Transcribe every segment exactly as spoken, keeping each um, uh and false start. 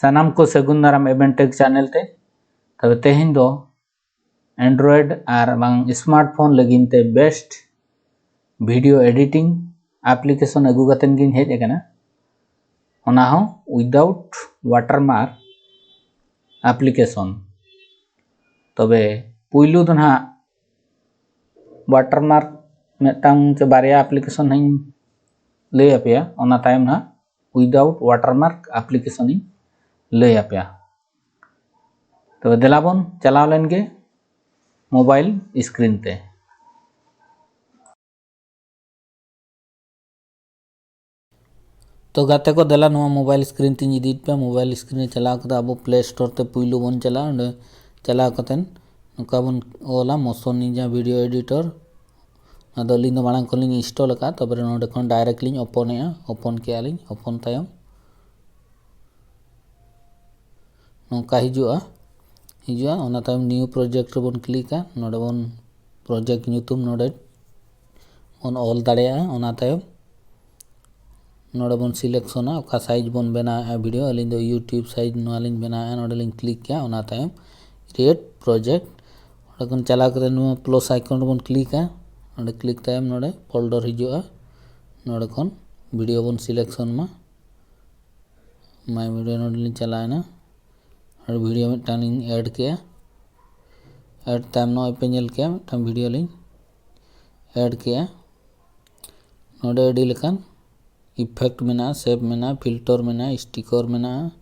ᱥᱟᱱᱟᱢ ᱠᱚ ᱥᱟᱹᱜᱩᱱ ᱫᱟᱨᱟᱢ ᱮᱵᱮᱱ ᱴᱮᱠ ᱪᱮᱱᱮᱞ ᱛᱮ᱾ ᱛᱚᱵᱮ ᱛᱮᱦᱮᱧ ᱫᱚ Android ᱟᱨ ᱵᱟᱝ ᱥᱢᱟᱨᱴ ᱯᱷᱳᱱ ᱞᱟᱹᱜᱤᱫ ᱛᱮ ᱵᱮᱥᱴ ᱵᱷᱤᱰᱤᱭᱳ ᱮᱰᱤᱴᱤᱝ ᱟᱯᱞᱤᱠᱮᱥᱚᱱ ᱟᱹᱜᱩ ᱠᱟᱛᱮᱱ ᱜᱤᱧ ᱦᱮᱡ ᱟᱠᱟᱱᱟ, ᱚᱱᱟ ᱦᱚᱸ ᱩᱭᱫᱟᱣᱩᱴ ᱣᱟᱴᱟᱨᱢᱟᱨᱠ ᱟᱯᱞᱤᱠᱮᱥᱚᱱ᱾ ᱛᱚᱵᱮ ᱯᱩᱭᱞᱩ ᱫᱚ ᱱᱟᱦᱟᱜ ᱣᱟᱴᱟᱨᱢᱟᱨᱠ ᱢᱤᱫᱴᱟᱝ ᱪᱮ ᱵᱟᱨᱭᱟ ᱟᱯᱞᱤᱠᱮᱥᱚᱱ ᱦᱟᱸᱜ ᱤᱧ ᱞᱟᱹᱭ ᱟᱯᱮᱭᱟ, ᱚᱱᱟ ᱛᱟᱭᱚᱢ ᱱᱟᱦᱟᱜ ᱩᱭᱫᱟᱣᱩᱴ ᱣᱟᱴᱟᱨᱢᱟᱨᱠ ᱟᱯᱞᱤᱠᱮᱥᱚᱱ ᱤᱧ ᱞᱟᱹᱭ ᱟᱯᱮᱭᱟ᱾ ᱛᱚᱵᱮ ᱫᱮᱞᱟ ᱵᱚᱱ ᱪᱟᱞᱟᱣ ᱞᱮᱱ ᱜᱮ ᱢᱳᱵᱟᱭᱤᱞ ᱥᱠᱨᱤᱱ ᱛᱮ᱾ ᱛᱚ ᱜᱟᱛᱮ ᱠᱚ, ᱫᱮᱞᱟ ᱱᱚᱣᱟ ᱢᱳᱵᱟᱭᱤᱞ ᱥᱠᱨᱤᱱ ᱛᱤᱧ ᱤᱫᱤᱭᱮᱫ ᱯᱮᱭᱟ᱾ ᱢᱳᱵᱟᱭᱤᱞ ᱥᱠᱨᱤᱱ ᱨᱮ ᱪᱟᱞᱟᱣ ᱠᱟᱛᱮ ᱟᱵᱚ ᱯᱞᱮ ᱥᱴᱳᱨ ᱛᱮ ᱯᱩᱭᱞᱩ ᱵᱚᱱ ᱪᱟᱞᱟᱜᱼᱟ᱾ ᱚᱸᱰᱮ ᱪᱟᱞᱟᱣ ᱠᱟᱛᱮ ᱱᱚᱝᱠᱟ ᱵᱚᱱ ᱚᱞᱟ ᱢᱳᱥᱚᱱ ᱱᱤᱱᱡᱟ ᱵᱷᱤᱰᱤᱭᱳ ᱮᱰᱤᱴᱚᱨ᱾ ᱟᱫᱚ ᱟᱹᱞᱤᱧ ᱫᱚ ᱢᱟᱲᱟᱝ ᱠᱷᱚᱱ ᱞᱤᱧ ᱤᱱᱥᱴᱚᱞ ᱟᱠᱟᱫᱼᱟ, ᱛᱟᱨᱯᱚᱨᱮ ᱱᱚᱰᱮ ᱠᱷᱚᱱ ᱰᱟᱭᱨᱮᱠᱴ ᱞᱤᱧ ᱳᱯᱚᱱᱮᱜᱼᱟ᱾ ᱳᱯᱚᱱ ᱠᱮᱜᱼᱟ ᱞᱤᱧ, ᱳᱯᱚᱱ ᱛᱟᱭᱚᱢ ᱱᱚᱝᱠᱟ ᱦᱤᱡᱩᱜᱼᱟ, ᱦᱤᱡᱩᱜᱼᱟ᱾ ᱚᱱᱟ ᱛᱟᱭᱚᱢ ᱱᱤᱭᱩ ᱯᱨᱚᱡᱮᱠᱴ ᱨᱮᱵᱚᱱ ᱠᱞᱤᱠᱟ᱾ ᱱᱚᱰᱮ ᱵᱚᱱ ᱯᱨᱚᱡᱮᱠᱴ ᱧᱩᱛᱩᱢ ᱱᱚᱰᱮ ᱵᱚᱱ ᱚᱞ ᱫᱟᱲᱮᱭᱟᱜᱼᱟ᱾ ᱚᱱᱟ ᱛᱟᱭᱚᱢ ᱱᱚᱰᱮ ᱵᱚᱱ ᱥᱤᱞᱮᱠᱥᱚᱱᱟ ᱚᱠᱟ ᱥᱟᱭᱤᱡᱽ ᱵᱚᱱ ᱵᱮᱱᱟᱣᱮᱫᱼᱟ ᱵᱷᱤᱰᱤᱭᱳ᱾ ᱟᱹᱞᱤᱧ ᱫᱚ YouTube ᱥᱟᱭᱤᱡᱽ ᱱᱚᱣᱟ ᱞᱤᱧ ᱵᱮᱱᱟᱣᱮᱫᱼᱟ, ᱱᱚᱰᱮ ᱞᱤᱧ ᱠᱞᱤᱠ ᱠᱮᱜᱼᱟ᱾ ᱚᱱᱟ ᱛᱟᱭᱚᱢ ᱠᱨᱤᱭᱮᱴ ᱯᱨᱚᱡᱮᱠᱴ, ᱚᱸᱰᱮ ᱠᱷᱚᱱ ᱪᱟᱞᱟᱣ ᱠᱟᱛᱮ ᱱᱚᱣᱟ ᱯᱞᱟᱥ ᱟᱭᱠᱚᱱ ᱨᱮᱵᱚᱱ ᱠᱞᱤᱠᱟ᱾ ᱱᱚᱰᱮ ᱠᱞᱤᱠ ᱛᱟᱭᱚᱢ ᱱᱚᱰᱮ ᱯᱷᱳᱞᱰᱟᱨ ᱦᱤᱡᱩᱜᱼᱟ, ᱱᱚᱰᱮ ᱠᱷᱚᱱ ᱵᱷᱤᱰᱤᱭᱳ ᱵᱚᱱ ᱥᱤᱞᱮᱠᱥᱚᱱ ᱢᱟ᱾ ᱢᱟᱭ ᱵᱷᱤᱰᱤᱭᱳ ᱱᱚᱰᱮ ᱞᱤᱧ ᱪᱟᱞᱟᱣᱮᱱᱟ᱾ ᱟᱨ ᱵᱷᱤᱰᱤᱭᱳ ᱢᱤᱫᱴᱟᱝ ᱞᱤᱧ ᱮᱰ ᱠᱮᱜᱼᱟ᱾ ᱮᱰ ᱛᱟᱭᱚᱢ ᱱᱚᱜᱼᱚᱭ ᱯᱮ ᱧᱮᱞ ᱠᱮᱜᱼᱟ, ᱢᱤᱫᱴᱟᱝ ᱵᱷᱤᱰᱤᱭᱳ ᱞᱤᱧ ᱮᱰ ᱠᱮᱜᱼᱟ᱾ ᱱᱚᱰᱮ ᱟᱹᱰᱤ ᱞᱮᱠᱟᱱ ᱤᱯᱷᱮᱠᱴ ᱢᱮᱱᱟᱜᱼᱟ, ᱥᱮᱯ ᱢᱮᱱᱟᱜᱼᱟ, ᱯᱷᱤᱞᱴᱚᱨ ᱢᱮᱱᱟᱜᱼᱟ, ᱥᱴᱤᱠᱚᱨ ᱢᱮᱱᱟᱜᱼᱟ,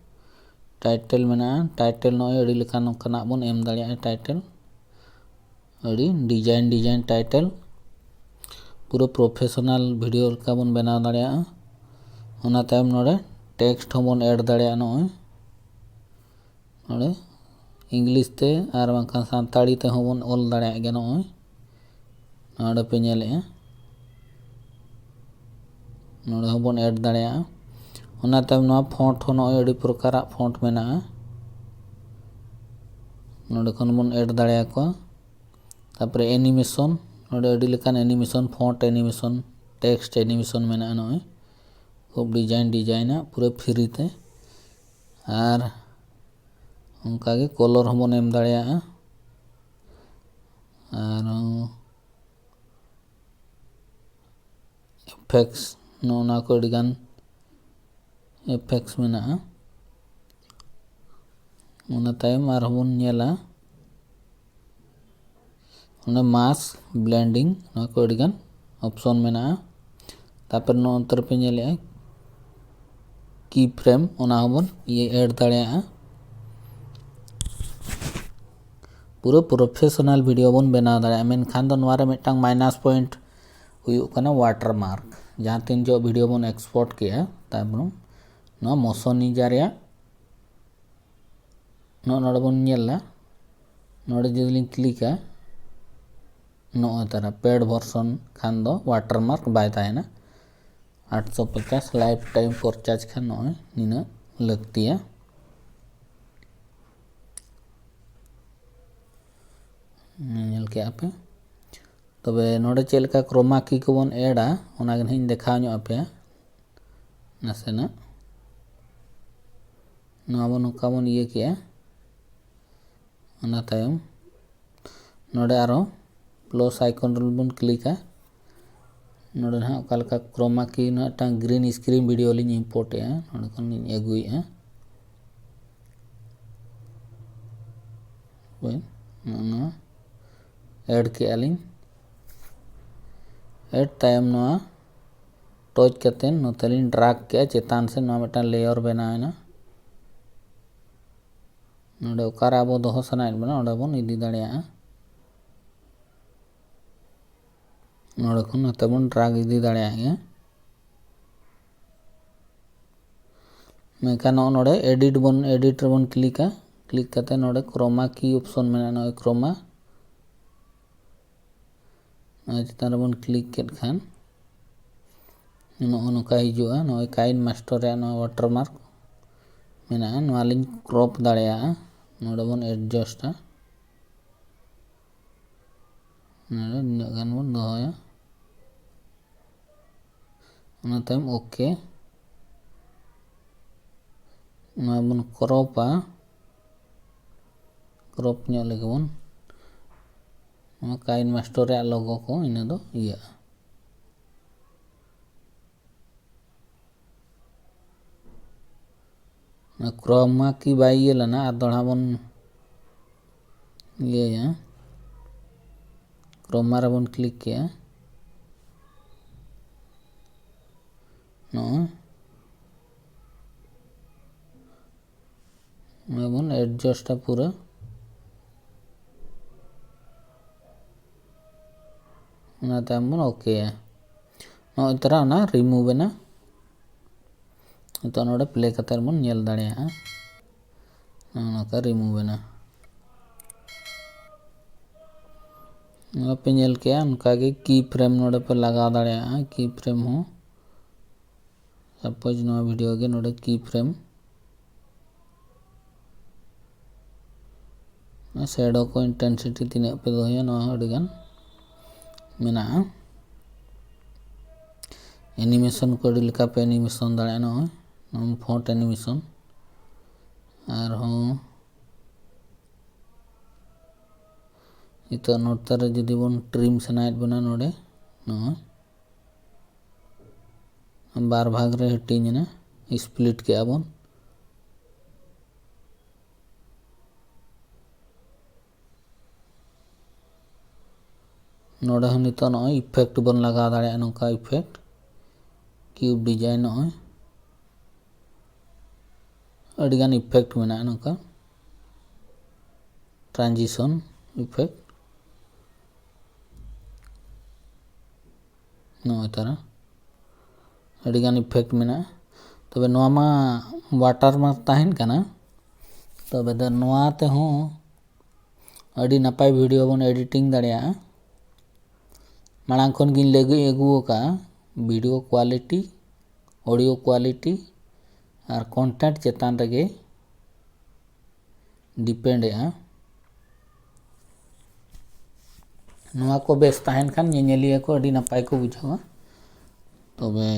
ᱴᱟᱭᱴᱮᱞ ᱢᱮᱱᱟᱜᱼᱟ᱾ ᱴᱟᱭᱴᱮᱞ ᱱᱚᱜᱼᱚᱭ ᱟᱹᱰᱤ ᱞᱮᱠᱟᱱ ᱱᱚᱝᱠᱟᱱᱟᱜ ᱵᱚᱱ ᱮᱢ ᱫᱟᱲᱮᱭᱟᱜᱼᱟ᱾ ᱴᱟᱭᱴᱮᱞ ᱟᱹᱰᱤ ᱰᱤᱡᱟᱭᱤᱱ ᱰᱤᱡᱟᱭᱤᱱ ᱴᱟᱭᱴᱮᱞ, ᱯᱩᱨᱟᱹ ᱯᱨᱚᱯᱷᱮᱥᱚᱱᱟᱞ ᱵᱷᱤᱰᱤᱭᱳ ᱞᱮᱠᱟ ᱵᱚᱱ ᱵᱮᱱᱟᱣ ᱫᱟᱲᱮᱭᱟᱜᱼᱟ᱾ ᱚᱱᱟ ᱛᱟᱭᱚᱢ ᱱᱚᱰᱮ ᱴᱮᱠᱥᱴ ᱦᱚᱸᱵᱚᱱ ᱮᱰ ᱫᱟᱲᱮᱭᱟᱜᱼᱟ᱾ ᱱᱚᱜᱼᱚᱭ ᱱᱚᱰᱮ ᱤᱝᱞᱤᱥ ᱛᱮ ᱟᱨ ᱵᱟᱝᱠᱷᱟᱱ ᱥᱟᱱᱛᱟᱲᱤ ᱛᱮᱦᱚᱸ ᱵᱚᱱ ᱚᱞ ᱫᱟᱲᱮᱭᱟᱜ ᱜᱮᱭᱟ᱾ ᱱᱚᱜᱼᱚᱭ ᱱᱚᱰᱮ ᱯᱮ ᱧᱮᱞᱮᱜᱼᱟ, ᱱᱚᱰᱮ ᱦᱚᱸᱵᱚᱱ ᱮᱰ ᱫᱟᱲᱮᱭᱟᱜᱼᱟ᱾ ᱚᱱᱟ ᱛᱟᱭᱚᱢ ᱱᱚᱣᱟ ᱯᱷᱚᱱᱴ ᱦᱚᱸ ᱱᱚᱜᱼᱚᱭ ᱟᱹᱰᱤ ᱯᱨᱚᱠᱟᱨᱟᱜ ᱯᱷᱚᱱᱴ ᱢᱮᱱᱟᱜᱼᱟ, ᱱᱚᱰᱮ ᱠᱷᱚᱱ ᱵᱚᱱ ᱮᱰ ᱫᱟᱲᱮᱭᱟᱠᱚᱣᱟ᱾ ᱛᱟᱨᱯᱚᱨᱮ ᱮᱱᱤᱢᱮᱥᱚᱱ, ᱱᱚᱰᱮ ᱟᱹᱰᱤ ᱞᱮᱠᱟᱱ animation, font animation, text animation ᱢᱮᱱᱟᱜᱼᱟ᱾ ᱱᱚᱜᱼᱚᱭ ᱠᱷᱩᱵ ᱰᱤᱡᱟᱭᱤᱱ ᱰᱤᱡᱟᱭᱤᱱᱟᱜ ᱯᱩᱨᱟᱹ ᱯᱷᱨᱤ ᱛᱮ᱾ ᱟᱨ ᱚᱱᱠᱟᱜᱮ ᱠᱚᱞᱚᱨ ᱦᱚᱸᱵᱚᱱ ᱮᱢ ᱫᱟᱲᱮᱭᱟᱜᱼᱟ᱾ ᱟᱨ ᱮᱯᱷᱮᱠᱴᱥ, ᱱᱚᱜᱼᱚ ᱱᱚᱣᱟ ᱠᱚ ᱟᱹᱰᱤᱜᱟᱱ ᱮᱯᱷᱮᱠᱴᱥ ᱢᱮᱱᱟᱜᱼᱟ᱾ ᱚᱱᱟ ᱛᱟᱭᱚᱢ ᱟᱨᱦᱚᱸ ᱵᱚᱱ ᱧᱮᱞᱟ ᱚᱱᱟ ᱢᱟᱥᱠ, ᱵᱞᱮᱱᱰᱤᱝ, ᱱᱚᱣᱟ ᱠᱚ ᱟᱹᱰᱤᱜᱟᱱ ᱚᱯᱥᱚᱱ ᱢᱮᱱᱟᱜᱼᱟ᱾ ᱛᱟᱨᱯᱚᱨ ᱱᱚᱜᱼᱚ ᱱᱚᱛᱮ ᱨᱮᱯᱮ ᱧᱮᱞᱮᱫᱼᱟ ᱠᱤ ᱯᱷᱨᱮᱢ, ᱚᱱᱟ ᱦᱚᱸᱵᱚᱱ ᱤᱭᱟᱹ ᱮᱰ ᱫᱟᱲᱮᱭᱟᱜᱼᱟ᱾ ᱯᱩᱨᱟᱹ ᱯᱨᱚᱯᱷᱮᱥᱚᱱᱟᱞ ᱵᱷᱤᱰᱤᱭᱳ ᱵᱚᱱ ᱵᱮᱱᱟᱣ ᱫᱟᱲᱮᱭᱟᱜᱼᱟ᱾ ᱢᱮᱱᱠᱷᱟᱱ ᱫᱚ ᱱᱚᱣᱟ ᱨᱮ ᱢᱤᱫᱴᱟᱝ ᱢᱟᱭᱱᱟᱥ ᱯᱚᱭᱮᱱᱴ ᱦᱩᱭᱩᱜ ᱠᱟᱱᱟ ᱣᱟᱴᱟᱨ ᱢᱟᱨᱠ᱾ ᱡᱟᱦᱟᱸ ᱛᱤᱱ ᱡᱚᱦᱚᱜ ᱵᱷᱤᱰᱤᱭᱳ ᱵᱚᱱ ᱮᱠᱥᱯᱳᱨᱴ ᱠᱮᱜᱼᱟ, ᱛᱟᱨᱯᱚᱨ ᱱᱚᱣᱟ ᱢᱳᱥᱚᱱᱤᱡᱟ ᱨᱮᱭᱟᱜ ᱱᱚᱜᱼᱚ ᱱᱚᱰᱮ ᱵᱚᱱ ᱧᱮᱞᱟ᱾ ᱱᱚᱰᱮ ᱡᱩᱫᱤ ᱞᱤᱧ ᱠᱞᱤᱠᱟ, ᱱᱚᱜᱼᱚᱭ ᱛᱟᱨᱟ ᱯᱮᱰ ᱵᱷᱟᱨᱥᱚᱱ ᱠᱷᱟᱱ ᱫᱚ ᱣᱟᱴᱟᱨ ᱢᱟᱨᱠ ᱵᱟᱭ ᱛᱟᱦᱮᱱᱟ᱾ ᱟᱴᱥᱚ ᱯᱚᱪᱟᱥ ᱞᱟᱭᱤᱯᱷ ᱴᱟᱭᱤᱢ ᱯᱷᱳᱨ ᱪᱟᱨᱡᱽ ᱠᱷᱟᱱ ᱱᱚᱜᱼᱚᱭ ᱱᱤᱱᱟᱹᱜ ᱞᱟᱹᱠᱛᱤᱭᱟ᱾ ᱧᱮᱞ ᱠᱮᱜᱼᱟ ᱯᱮ᱾ ᱛᱚᱵᱮ ᱱᱚᱰᱮ ᱪᱮᱫ ᱞᱮᱠᱟ ᱠᱨᱳᱢᱟ ᱠᱤ ᱠᱚᱵᱚᱱ ᱮᱰᱟ, ᱚᱱᱟ ᱜᱮ ᱱᱟᱦᱟᱜ ᱤᱧ ᱫᱮᱠᱷᱟᱣ ᱧᱚᱜ ᱟᱯᱮᱭᱟ ᱱᱟᱥᱮᱱᱟᱜ᱾ ᱱᱚᱣᱟ ᱵᱚᱱ ᱱᱚᱝᱠᱟ ᱵᱚᱱ ᱤᱭᱟᱹ ᱠᱮᱜᱼᱟ᱾ ᱚᱱᱟ ᱛᱟᱭᱚᱢ ᱱᱚᱰᱮ ᱟᱨᱚ ᱯᱞᱟᱥ ᱟᱭᱠᱚᱱ ᱨᱮ ᱵᱚᱱ ᱠᱞᱤᱠᱟ᱾ ᱱᱚᱰᱮ ᱱᱟᱦᱟᱜ ᱚᱠᱟ ᱞᱮᱠᱟ ᱠᱨᱳᱢᱟ ᱠᱤ ᱱᱟᱦᱟᱜ ᱢᱤᱫᱴᱟᱝ ᱜᱨᱤᱱ ᱥᱠᱨᱤᱱ ᱵᱷᱤᱰᱤᱭᱳ ᱞᱤᱧ ᱤᱢᱯᱳᱨᱴ ᱮᱜᱼᱟ, ᱱᱚᱰᱮ ᱠᱷᱚᱱ ᱞᱤᱧ ᱟᱹᱜᱩᱭᱮᱜᱼᱟ᱾ ᱦᱳᱭ, ᱱᱚᱜᱼᱚ ᱱᱚᱣᱟ ᱮᱰ ᱠᱮᱜᱼᱟ ᱞᱤᱧ᱾ ᱮᱰ ᱛᱟᱭᱚᱢ ᱱᱚᱣᱟ ᱴᱚᱪ ᱠᱟᱛᱮᱫ ᱱᱚᱛᱮ ᱞᱤᱧ ᱰᱨᱟᱜᱽ ᱠᱮᱜᱼᱟ ᱪᱮᱛᱟᱱ ᱥᱮᱫ, ᱱᱚᱣᱟ ᱢᱤᱫᱴᱟᱝ ᱞᱮᱭᱟᱨ ᱵᱮᱱᱟᱣ ᱮᱱᱟ᱾ ᱱᱚᱰᱮ ᱚᱠᱟᱨᱮ ᱟᱵᱚ ᱫᱚᱦᱚ ᱥᱟᱱᱟᱭᱮᱫ ᱵᱚᱱᱟ ᱚᱸᱰᱮ ᱵᱚᱱ ᱤᱫᱤ ᱫᱟᱲᱮᱭᱟᱜᱼᱟ᱾ ᱱᱚᱰᱮ ᱠᱷᱚᱱ ᱱᱚᱛᱮ ᱵᱚᱱ ᱰᱨᱟᱜᱽ ᱤᱫᱤ ᱫᱟᱲᱮᱭᱟᱜ ᱜᱮᱭᱟ᱾ ᱢᱮᱱᱠᱷᱟᱱ ᱱᱚᱜᱼᱚ ᱱᱚᱰᱮ ᱮᱰᱤᱴ ᱵᱚᱱ, ᱮᱰᱤᱴ ᱨᱮᱵᱚᱱ ᱠᱞᱤᱠᱟ᱾ ᱠᱞᱤᱠ ᱠᱟᱛᱮ ᱱᱚᱰᱮ ᱠᱨᱳᱢᱟ ᱠᱤ ᱚᱯᱥᱚᱱ ᱢᱮᱱᱟᱜᱼᱟ, ᱱᱚᱜᱼᱚᱭ ᱠᱨᱳᱢᱟ, ᱱᱚᱣᱟ ᱪᱮᱛᱟᱱ ᱨᱮᱵᱚᱱ ᱠᱞᱤᱠ ᱠᱮᱫ ᱠᱷᱟᱱ ᱱᱚᱜᱼᱚ ᱱᱚᱝᱠᱟ ᱦᱤᱡᱩᱜᱼᱟ᱾ ᱱᱚᱜᱼᱚᱭ ᱠᱟᱭᱤᱱ ᱢᱟᱥᱴᱟᱨ ᱨᱮᱭᱟᱜ ᱱᱚᱣᱟ ᱣᱟᱴᱟᱨ ᱢᱟᱨᱠ ᱢᱮᱱᱟᱜᱼᱟ, ᱱᱚᱣᱟ ᱞᱤᱧ ᱠᱨᱚᱯ ᱫᱟᱲᱮᱭᱟᱜᱼᱟ᱾ ᱱᱚᱰᱮ ᱵᱚᱱ ᱮᱰᱡᱟᱥᱴᱟ, ᱱᱚᱰᱮ ᱱᱤᱱᱟᱹᱜ ᱜᱟᱱ ᱵᱚᱱ ᱫᱚᱦᱚᱭᱟ᱾ ᱚᱱᱟ ᱛᱟᱭᱚᱢ ᱳᱠᱮ᱾ ᱱᱚᱣᱟ ᱵᱚᱱ ᱠᱨᱚᱯᱟ, ᱠᱨᱚᱯ ᱧᱚᱜ ᱞᱮᱜᱮ ᱵᱚᱱ᱾ ᱱᱚᱣᱟ ᱠᱟᱭᱤᱱ ᱢᱟᱥᱴᱟᱨ ᱨᱮᱭᱟᱜ ᱞᱳᱜᱳ ᱠᱚ ᱤᱱᱟᱹ ᱫᱚ ᱤᱭᱟᱹᱜᱼᱟ᱾ ᱠᱨᱚᱢᱟ ᱠᱤ ᱵᱟᱭ ᱤᱭᱟᱹ ᱞᱮᱱᱟ, ᱟᱨ ᱫᱚᱲᱦᱟ ᱵᱚᱱ ᱤᱭᱟᱹᱭᱟ, ᱠᱨᱚᱢᱟ ᱨᱮᱵᱚᱱ ᱠᱞᱤᱠ ᱠᱮᱜᱼᱟ᱾ ᱱᱚᱜᱼᱚᱭ ᱱᱚᱣᱟ ᱵᱚᱱ ᱮᱰᱡᱟᱥᱴᱟ ᱯᱩᱨᱟᱹ᱾ ᱚᱱᱟ ᱛᱟᱭᱚᱢ ᱵᱚᱱ ᱳᱠᱮᱭᱟ᱾ ᱱᱚᱜᱼᱚᱭ ᱛᱚᱨᱟ ᱚᱱᱟ ᱨᱤᱢᱩᱵᱷ ᱮᱱᱟ᱾ ᱱᱤᱛᱚᱜ ᱱᱚᱰᱮ ᱯᱞᱮ ᱠᱟᱛᱮ ᱵᱚᱱ ᱧᱮᱞ ᱫᱟᱲᱮᱭᱟᱜᱼᱟ᱾ ᱱᱚᱜᱼᱚ ᱱᱚᱝᱠᱟ ᱨᱤᱢᱩᱵᱷ ᱮᱱᱟ᱾ ᱱᱚᱣᱟ ᱯᱮ ᱧᱮᱞ ᱠᱮᱜᱼᱟ, ᱚᱱᱠᱟᱜᱮ ᱠᱤ ᱯᱷᱨᱮᱢ ᱱᱚᱰᱮ ᱯᱮ ᱞᱟᱜᱟᱣ ᱫᱟᱲᱮᱭᱟᱜᱼᱟ, ᱠᱤ ᱯᱷᱨᱮᱢ ᱦᱚᱸ᱾ ᱥᱟᱯᱳᱡᱽ ᱱᱚᱣᱟ ᱵᱷᱤᱰᱤᱭᱳ ᱜᱮ ᱱᱚᱰᱮ ᱠᱤ ᱯᱷᱨᱮᱢ᱾ ᱥᱮᱰᱳ ᱠᱚ ᱤᱱᱴᱮᱱᱥᱤᱴᱤ ᱛᱤᱱᱟᱹᱜ ᱯᱮ ᱫᱚᱦᱚᱭᱟ, ᱱᱚᱣᱟ ᱦᱚᱸ ᱟᱹᱰᱤᱜᱟᱱ ᱢᱮᱱᱟᱜᱼᱟ᱾ ᱮᱱᱤᱢᱮᱥᱚᱱ ᱠᱚ ᱟᱹᱰᱤ ᱞᱮᱠᱟ ᱯᱮ ᱮᱱᱤᱢᱮᱥᱚᱱ ᱫᱟᱲᱮᱭᱟᱜᱼᱟ᱾ ᱱᱚᱜᱼᱚᱭ ᱱᱚᱣᱟ ᱯᱷᱚᱱᱴ ᱮᱱᱤᱢᱮᱥᱚᱱ᱾ ᱟᱨᱦᱚᱸ ᱱᱤᱛᱚᱜ ᱱᱚᱛᱮ ᱨᱮ ᱡᱩᱫᱤ ᱵᱚᱱ ᱴᱨᱤᱢ ᱥᱟᱱᱟᱭᱮᱫ ᱵᱚᱱᱟ, ᱱᱚᱰᱮ ᱱᱚᱜᱼᱚᱭ ᱵᱟᱨ ᱵᱷᱟᱜᱽ ᱨᱮ ᱦᱟᱹᱴᱤᱧ ᱮᱱᱟ, ᱥᱯᱞᱤᱴ ᱠᱮᱜᱼᱟ ᱵᱚᱱ᱾ ᱱᱚᱰᱮ ᱦᱚᱸ ᱱᱤᱛᱚᱜ ᱱᱚᱜᱼᱚᱭ ᱤᱯᱷᱮᱠᱴ ᱵᱚᱱ ᱞᱟᱜᱟᱣ ᱫᱟᱲᱮᱭᱟᱜᱼᱟ, ᱱᱚᱝᱠᱟ ᱤᱯᱷᱮᱠᱴ, ᱠᱤᱭᱩᱵ ᱰᱤᱡᱟᱭᱤᱱ, ᱱᱚᱜᱼᱚᱭ ᱟᱹᱰᱤᱜᱟᱱ ᱤᱯᱷᱮᱠᱴ ᱢᱮᱱᱟᱜᱼᱟ, ᱱᱚᱝᱠᱟ ᱴᱨᱟᱱᱡᱤᱥᱚᱱ ᱤᱯᱷᱮᱠᱴ᱾ ᱱᱚᱜᱼᱚᱭ ᱛᱟᱨᱟ ᱟᱹᱰᱤᱜᱟᱱ ᱤᱯᱷᱮᱠᱴ ᱢᱮᱱᱟᱜᱼᱟ᱾ ᱛᱚᱵᱮ ᱱᱚᱣᱟ ᱢᱟ ᱣᱟᱴᱟᱨ ᱢᱟᱨᱠ ᱛᱟᱦᱮᱱ ᱠᱟᱱᱟ, ᱛᱚᱵᱮ ᱫᱚ ᱱᱚᱣᱟ ᱛᱮᱦᱚᱸ ᱟᱹᱰᱤ ᱱᱟᱯᱟᱭ ᱵᱷᱤᱰᱤᱭᱳ ᱵᱚᱱ ᱮᱰᱤᱴᱤᱝ ᱫᱟᱲᱮᱭᱟᱜᱼᱟ᱾ ᱢᱟᱲᱟᱝ ᱠᱷᱚᱱ ᱜᱤᱧ ᱞᱟᱹᱭ ᱟᱹᱜᱩ ᱟᱠᱟᱫᱼᱟ, ᱵᱷᱤᱰᱤᱭᱳ ᱠᱳᱣᱟᱞᱤᱴᱤ, ᱚᱰᱤᱭᱳ ᱠᱳᱣᱟᱞᱤᱴᱤ ᱟᱨ ᱠᱚᱱᱴᱮᱱᱴ ᱪᱮᱛᱟᱱ ᱨᱮᱜᱮ ᱰᱤᱯᱮᱱᱰᱮᱜᱼᱟ᱾ ᱱᱚᱣᱟ ᱠᱚ ᱵᱮᱥ ᱛᱟᱦᱮᱱ ᱠᱷᱟᱱ ᱧᱮᱧᱮᱞᱤᱭᱟᱹ ᱠᱚ ᱟᱹᱰᱤ ᱱᱟᱯᱟᱭ ᱠᱚ ᱵᱩᱡᱷᱟᱹᱣᱟ᱾ ᱛᱚᱵᱮ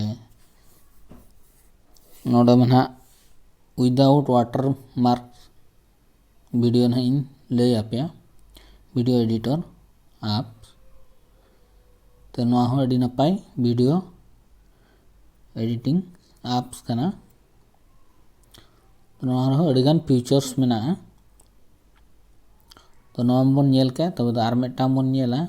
ᱱᱚᱰᱮ ᱢᱟ ᱱᱟᱦᱟᱜ Without watermark video ᱱᱟᱦᱟᱜ ᱤᱧ ᱞᱟᱹᱭ ᱟᱯᱮᱭᱟ, video editor apps᱾ ᱛᱚ ᱱᱚᱣᱟ ᱦᱚᱸ ᱟᱹᱰᱤ ᱱᱟᱯᱟᱭ video editing apps ᱠᱟᱱᱟ᱾ ᱛᱚ ᱱᱚᱣᱟ ᱨᱮᱦᱚᱸ ᱟᱹᱰᱤᱜᱟᱱ features ᱢᱮᱱᱟᱜᱼᱟ᱾ ᱛᱚ ᱱᱚᱣᱟ ᱢᱟᱵᱚᱱ ᱧᱮᱞ ᱠᱮᱜᱼᱟ, ᱛᱚᱵᱮ ᱫᱚ ᱟᱨ ᱢᱤᱫᱴᱟᱝ ᱵᱚᱱ ᱧᱮᱞᱟ᱾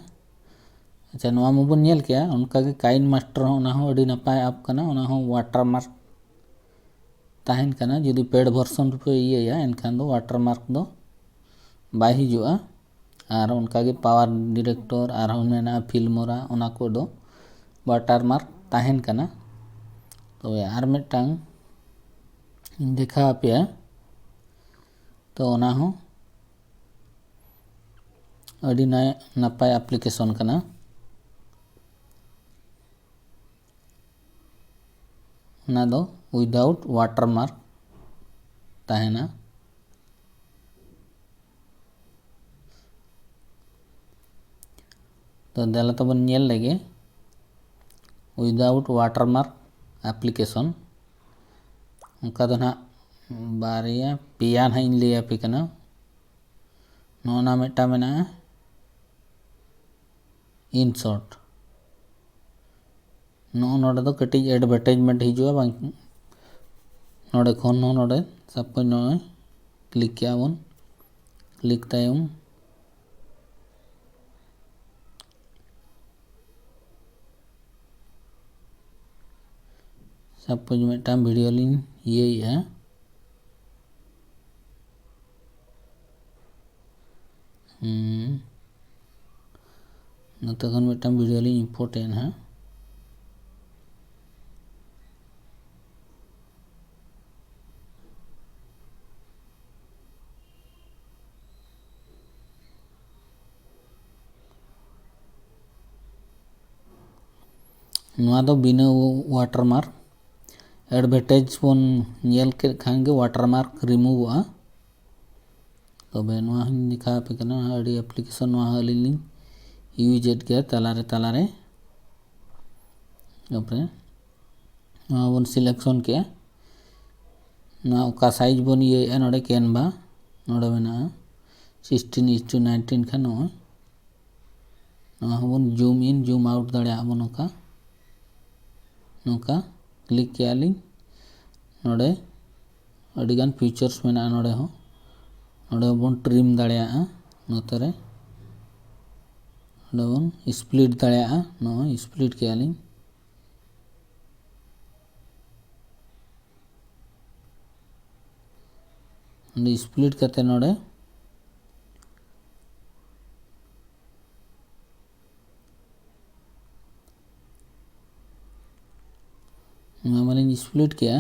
ᱟᱪᱪᱷᱟ, ᱱᱚᱣᱟ ᱢᱟᱵᱚᱱ ᱧᱮᱞ ᱠᱮᱜᱼᱟ, ᱚᱱᱠᱟᱜᱮ KineMaster ᱦᱚᱸ, ᱚᱱᱟ ᱦᱚᱸ ᱟᱹᱰᱤ ᱱᱟᱯᱟᱭ app ᱠᱟᱱᱟ, ᱚᱱᱟ ᱦᱚᱸ watermark ᱛᱟᱦᱮᱱ ᱠᱟᱱᱟ᱾ ᱡᱩᱫᱤ paid version ᱨᱮᱯᱮ ᱤᱭᱟᱹᱭᱟ, ᱮᱱᱠᱷᱟᱱ ᱫᱚ watermark ᱫᱚ ᱵᱟᱭ ᱦᱤᱡᱩᱜᱼᱟ᱾ ᱟᱨ ᱚᱱᱠᱟᱜᱮ Power Director, ᱟᱨᱦᱚᱸ ᱢᱮᱱᱟᱜᱼᱟ Filmora, ᱚᱱᱟ ᱠᱚᱫᱚ watermark ᱛᱟᱦᱮᱱ ᱠᱟᱱᱟ᱾ ᱛᱚᱵᱮ ᱟᱨ ᱢᱤᱫᱴᱟᱝ ᱤᱧ ᱫᱮᱠᱷᱟᱣ ᱟᱯᱮᱭᱟ᱾ ᱛᱚ ᱚᱱᱟ ᱦᱚᱸ ᱟᱹᱰᱤ ᱱᱟᱭ-, ᱱᱟᱯᱟᱭ application ᱠᱟᱱᱟ᱾ ᱚᱱᱟ ᱫᱚ without watermark ᱛᱟᱦᱮᱱᱟ᱾ ᱛᱚ ᱫᱮᱞᱟ ᱛᱟᱵᱚᱱ ᱧᱮᱞ ᱞᱮᱜᱮ without watermark application᱾ ᱚᱱᱠᱟ ᱫᱚ ᱱᱟᱦᱟᱜ ᱵᱟᱨᱭᱟ ᱯᱮᱭᱟ ᱱᱟᱦᱟᱜ ᱤᱧ ᱞᱟᱹᱭ ᱟᱯᱮ ᱠᱟᱱᱟ᱾ ᱱᱚᱜᱼᱚ ᱱᱟ ᱢᱤᱫᱴᱟᱝ ᱢᱮᱱᱟᱜᱼᱟ, InShot᱾ ᱱᱚᱜᱼᱚ ᱱᱚᱰᱮ ᱫᱚ ᱠᱟᱹᱴᱤᱡ advertisement ᱦᱤᱡᱩᱜᱼᱟ, ᱵᱟᱝ ᱱᱚᱰᱮ ᱠᱷᱚᱱ ᱦᱚᱸ, ᱱᱚᱰᱮ suppose ᱱᱚᱜᱼᱚᱭ click ᱠᱮᱜᱼᱟ ᱵᱚᱱ, click ᱛᱟᱭᱚᱢ suppose ᱢᱤᱫᱴᱟᱝ video ᱞᱤᱧ ᱤᱭᱟᱹᱭᱮᱜᱼᱟ᱾ ᱦᱩᱸ᱾ ᱱᱚᱛᱮ ᱠᱷᱚᱱ ᱢᱤᱫᱴᱟᱝ video ᱞᱤᱧ import ᱮᱫ ᱱᱟᱦᱟᱜ᱾ ᱱᱚᱣᱟ ᱫᱚ ᱵᱤᱱᱟᱹ watermark, advertise ᱵᱚᱱ ᱧᱮᱞ ᱠᱮᱫ ᱠᱷᱟᱱ ᱜᱮ watermark removeᱚᱜᱼᱟ᱾ ᱛᱚᱵᱮ ᱱᱚᱣᱟ ᱦᱚᱸᱧ ᱫᱮᱠᱷᱟᱣ ᱟᱯᱮ ᱠᱟᱱᱟ, ᱟᱹᱰᱤ application ᱱᱚᱣᱟ ᱦᱚᱸ ᱟᱹᱞᱤᱧ ᱞᱤᱧ use ᱮᱫ ᱜᱮᱭᱟ ᱛᱟᱞᱟᱨᱮ ᱛᱟᱞᱟᱨᱮ᱾ ᱛᱟᱯᱚᱨᱮ ᱱᱚᱣᱟ ᱵᱚᱱ selection ᱠᱮᱜᱼᱟ᱾ ᱱᱚᱣᱟ ᱚᱠᱟ ᱥᱟᱭᱤᱡᱽ ᱵᱚᱱ ᱤᱭᱟᱹᱭᱮᱫᱼᱟ, ᱱᱚᱰᱮ ᱠᱮᱱᱵᱷᱟ ᱱᱚᱰᱮ ᱢᱮᱱᱟᱜᱼᱟ, sixteen is to nineteen ᱠᱷᱟᱱ ᱱᱚᱜᱼᱚᱭ ᱱᱚᱣᱟ ᱦᱚᱸᱵᱚᱱ zoom in zoom out ᱫᱟᱲᱮᱭᱟᱜᱼᱟ ᱵᱚᱱ᱾ ᱱᱚᱝᱠᱟ ᱱᱚᱝᱠᱟ ᱠᱞᱤᱠ ᱠᱮᱜᱼᱟ ᱞᱤᱧ᱾ ᱱᱚᱰᱮ ᱟᱹᱰᱤᱜᱟᱱ ᱯᱷᱤᱪᱟᱨᱥ ᱢᱮᱱᱟᱜᱼᱟ᱾ ᱱᱚᱰᱮ ᱦᱚᱸ ᱱᱚᱰᱮ ᱦᱚᱸᱵᱚᱱ ᱴᱨᱤᱢ ᱫᱟᱲᱮᱭᱟᱜᱼᱟ᱾ ᱱᱚᱛᱮ ᱨᱮ ᱱᱚᱰᱮ ᱵᱚᱱ ᱥᱯᱞᱤᱴ ᱫᱟᱲᱮᱭᱟᱜᱼᱟ᱾ ᱱᱚᱜᱼᱚᱭ ᱥᱯᱞᱤᱴ ᱠᱮᱜᱼᱟ ᱞᱤᱧ᱾ ᱱᱚᱰᱮ ᱥᱯᱞᱤᱴ ᱠᱟᱛᱮ ᱱᱚᱰᱮ ᱱᱚᱣᱟ ᱢᱟᱞᱤᱧ ᱥᱯᱞᱤᱴ ᱠᱮᱜᱼᱟ᱾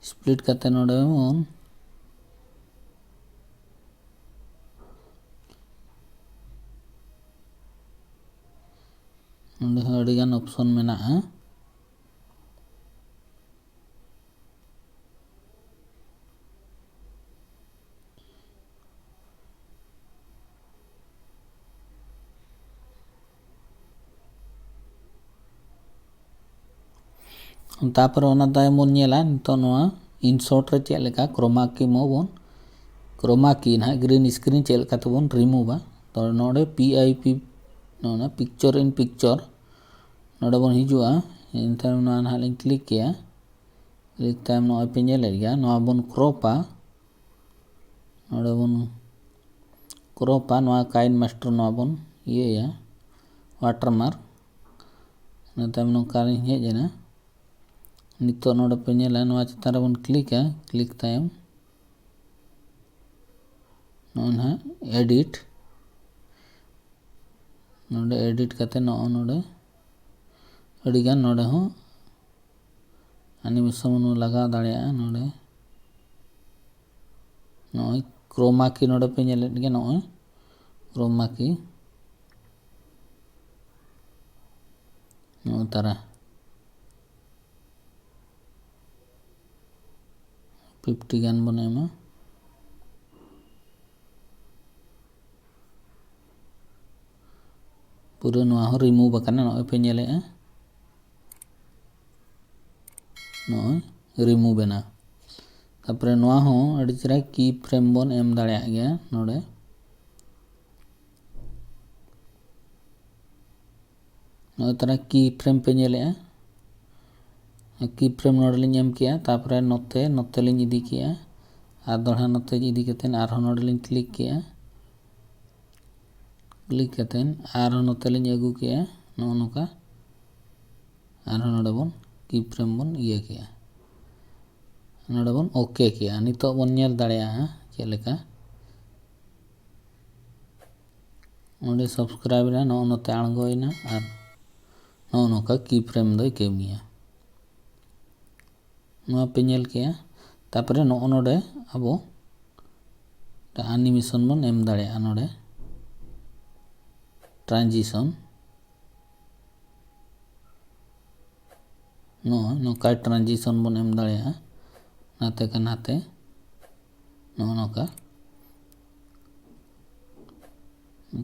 ᱥᱯᱞᱤᱴ ᱠᱟᱛᱮ ᱱᱚᱰᱮ ᱵᱚᱱ ᱱᱚᱰᱮ ᱦᱚᱸ ᱟᱹᱰᱤᱜᱟᱱ ᱚᱯᱥᱚᱱ ᱢᱮᱱᱟᱜᱼᱟ᱾ ᱛᱟᱯᱚᱨᱮ ᱚᱱᱟ ᱛᱟᱭᱚᱢ ᱵᱚᱱ ᱧᱮᱞᱟ ᱱᱤᱛᱚᱜ ᱱᱚᱣᱟ ᱤᱱᱥᱚᱨᱴ ᱨᱮ ᱪᱮᱫ ᱞᱮᱠᱟ ᱠᱨᱳᱢᱟ ᱠᱤ ᱢᱳ ᱵᱚᱱ, ᱠᱨᱳᱢᱟ ᱠᱤ ᱱᱟᱦᱟᱜ ᱜᱨᱤᱱ ᱥᱠᱨᱤᱱ ᱪᱮᱫ ᱞᱮᱠᱟ ᱛᱮᱵᱚᱱ ᱨᱤᱢᱩᱵᱷᱟ᱾ ᱛᱚ ᱱᱚᱰᱮ ᱯᱤ ᱟᱭ ᱯᱤ, ᱱᱚᱣᱟ ᱯᱤᱠᱪᱚᱨ ᱤᱱ ᱯᱤᱠᱪᱚᱨ ᱱᱚᱰᱮ ᱵᱚᱱ ᱦᱤᱡᱩᱜᱼᱟ᱾ ᱮᱱᱠᱷᱟᱱ ᱱᱚᱣᱟ ᱱᱟᱦᱟᱜ ᱞᱤᱧ ᱠᱞᱤᱠ ᱠᱮᱜᱼᱟ᱾ ᱠᱞᱤᱠ ᱛᱟᱭᱚᱢ ᱱᱚᱜᱼᱚᱭ ᱯᱮ ᱧᱮᱞᱮᱫ ᱜᱮᱭᱟ, ᱱᱚᱣᱟ ᱵᱚᱱ ᱠᱨᱚᱯᱟ᱾ ᱱᱚᱰᱮ ᱵᱚᱱ ᱠᱨᱚᱯᱟ, ᱱᱚᱣᱟ ᱠᱟᱭᱤᱱ ᱢᱟᱥᱴᱟᱨ ᱱᱚᱣᱟ ᱵᱚᱱ ᱤᱭᱟᱹᱭᱟ, ᱣᱟᱴᱟᱨᱢᱟᱨᱠ᱾ ᱤᱱᱟᱹ ᱛᱟᱭᱚᱢ ᱱᱚᱝᱠᱟ ᱞᱤᱧ ᱦᱮᱡ ᱮᱱᱟ᱾ ᱱᱤᱛᱚᱜ ᱱᱚᱰᱮ ᱯᱮ ᱧᱮᱞᱟ, ᱱᱚᱣᱟ ᱪᱮᱛᱟᱱ ᱨᱮᱵᱚᱱ ᱠᱞᱤᱠᱟ᱾ ᱠᱞᱤᱠ ᱛᱟᱭᱚᱢ ᱱᱚᱜᱼᱚᱭ ᱱᱟᱦᱟᱜ ᱮᱰᱤᱴ, ᱱᱚᱰᱮ ᱮᱰᱤᱴ ᱠᱟᱛᱮ ᱱᱚᱜᱼᱚᱭ ᱱᱚᱰᱮ ᱟᱹᱰᱤᱜᱟᱱ ᱱᱚᱰᱮ ᱦᱚᱸ ᱮᱱᱤᱢᱮᱥᱚᱱ ᱵᱚᱱ ᱞᱟᱜᱟᱣ ᱫᱟᱲᱮᱭᱟᱜᱼᱟ᱾ ᱱᱚᱰᱮ ᱱᱚᱜᱼᱚᱭ ᱠᱨᱳᱢᱟ ᱠᱤ ᱱᱚᱰᱮ ᱯᱮ ᱧᱮᱞᱮᱫ ᱜᱮᱭᱟ, ᱱᱚᱜᱼᱚᱭ ᱠᱨᱳᱢᱟ ᱠᱤ ᱱᱚᱜᱼᱚᱭ ᱛᱟᱨᱟ ᱯᱷᱤᱯᱴᱤ ᱜᱟᱱ ᱵᱚᱱ ᱮᱢᱟ᱾ ᱯᱩᱨᱟᱹ ᱱᱚᱣᱟ ᱦᱚᱸ ᱨᱤᱢᱩᱵᱷ ᱟᱠᱟᱱᱟ, ᱱᱚᱜᱼᱚᱭ ᱯᱮ ᱧᱮᱞᱮᱫᱼᱟ, ᱱᱚᱜᱼᱚᱭ ᱨᱤᱢᱩᱵᱷ ᱮᱱᱟ᱾ ᱛᱟᱨᱯᱚᱨᱮ ᱱᱚᱣᱟ ᱦᱚᱸ ᱟᱹᱰᱤ ᱪᱮᱦᱨᱟ ᱠᱤ ᱯᱷᱨᱮᱢ ᱵᱚᱱ ᱮᱢ ᱫᱟᱲᱮᱭᱟᱜ ᱜᱮᱭᱟ ᱱᱚᱰᱮ᱾ ᱱᱚᱜᱼᱚᱭ ᱛᱟᱨᱟ ᱠᱤ ᱯᱷᱨᱮᱢ ᱯᱮ ᱧᱮᱞᱮᱜᱼᱟ᱾ ᱠᱤ ᱯᱷᱨᱮᱢ ᱱᱚᱰᱮ ᱞᱤᱧ ᱮᱢ ᱠᱮᱜᱼᱟ, ᱛᱟᱨᱯᱚᱨᱮ ᱱᱚᱛᱮ, ᱱᱚᱛᱮ ᱞᱤᱧ ᱤᱫᱤ ᱠᱮᱜᱼᱟ, ᱟᱨ ᱫᱚᱲᱦᱟ ᱱᱚᱛᱮ ᱤᱫᱤ ᱠᱟᱛᱮᱫ ᱟᱨᱦᱚᱸ ᱱᱚᱰᱮ ᱞᱤᱧ ᱠᱞᱤᱠ ᱠᱮᱜᱼᱟ᱾ ᱠᱞᱤᱠ ᱠᱟᱛᱮᱫ ᱟᱨᱦᱚᱸ ᱱᱚᱛᱮ ᱞᱤᱧ ᱟᱹᱜᱩ ᱠᱮᱜᱼᱟ, ᱱᱚᱜᱼᱚ ᱱᱚᱝᱠᱟ᱾ ᱟᱨᱦᱚᱸ ᱱᱚᱰᱮ ᱵᱚᱱ ᱠᱤ ᱯᱷᱨᱮᱢ ᱵᱚᱱ ᱤᱭᱟᱹ ᱠᱮᱜᱼᱟ, ᱱᱚᱰᱮ ᱵᱚᱱ ᱳᱠᱮ ᱠᱮᱜᱼᱟ᱾ ᱱᱤᱛᱚᱜ ᱵᱚᱱ ᱧᱮᱞ ᱫᱟᱲᱮᱭᱟᱜᱼᱟ ᱪᱮᱫ ᱞᱮᱠᱟ ᱚᱸᱰᱮ ᱥᱟᱵᱥᱠᱨᱟᱭᱤᱵ ᱨᱮ ᱱᱚᱜᱼᱚ ᱱᱚᱛᱮ ᱟᱬᱜᱚᱭᱮᱱᱟ ᱟᱨ ᱱᱚᱜᱼᱚ ᱱᱚᱝᱠᱟ ᱠᱤ ᱯᱷᱨᱮᱢ ᱫᱚᱭ ᱠᱟᱹᱢᱤᱭᱟ᱾ ᱱᱚᱣᱟ ᱯᱮ ᱧᱮᱞ ᱠᱮᱜᱼᱟ᱾ ᱛᱟᱨᱯᱚᱨᱮ ᱱᱚᱜᱼᱚ ᱱᱚᱰᱮ ᱟᱵᱚ ᱟᱱᱤᱢᱮᱥᱚᱱ ᱵᱚᱱ ᱮᱢ ᱫᱟᱲᱮᱭᱟᱜᱼᱟ᱾ ᱱᱚᱰᱮ ᱴᱨᱟᱱᱡᱤᱥᱚᱱ, ᱱᱚᱜᱼᱚᱭ ᱱᱚᱝᱠᱟ ᱴᱨᱟᱱᱡᱤᱥᱚᱱ ᱵᱚᱱ ᱮᱢ ᱫᱟᱲᱮᱭᱟᱜᱼᱟ, ᱱᱟᱛᱮ ᱠᱷᱚᱱ ᱱᱟᱛᱮ, ᱱᱚᱜᱼᱚ ᱱᱚᱝᱠᱟ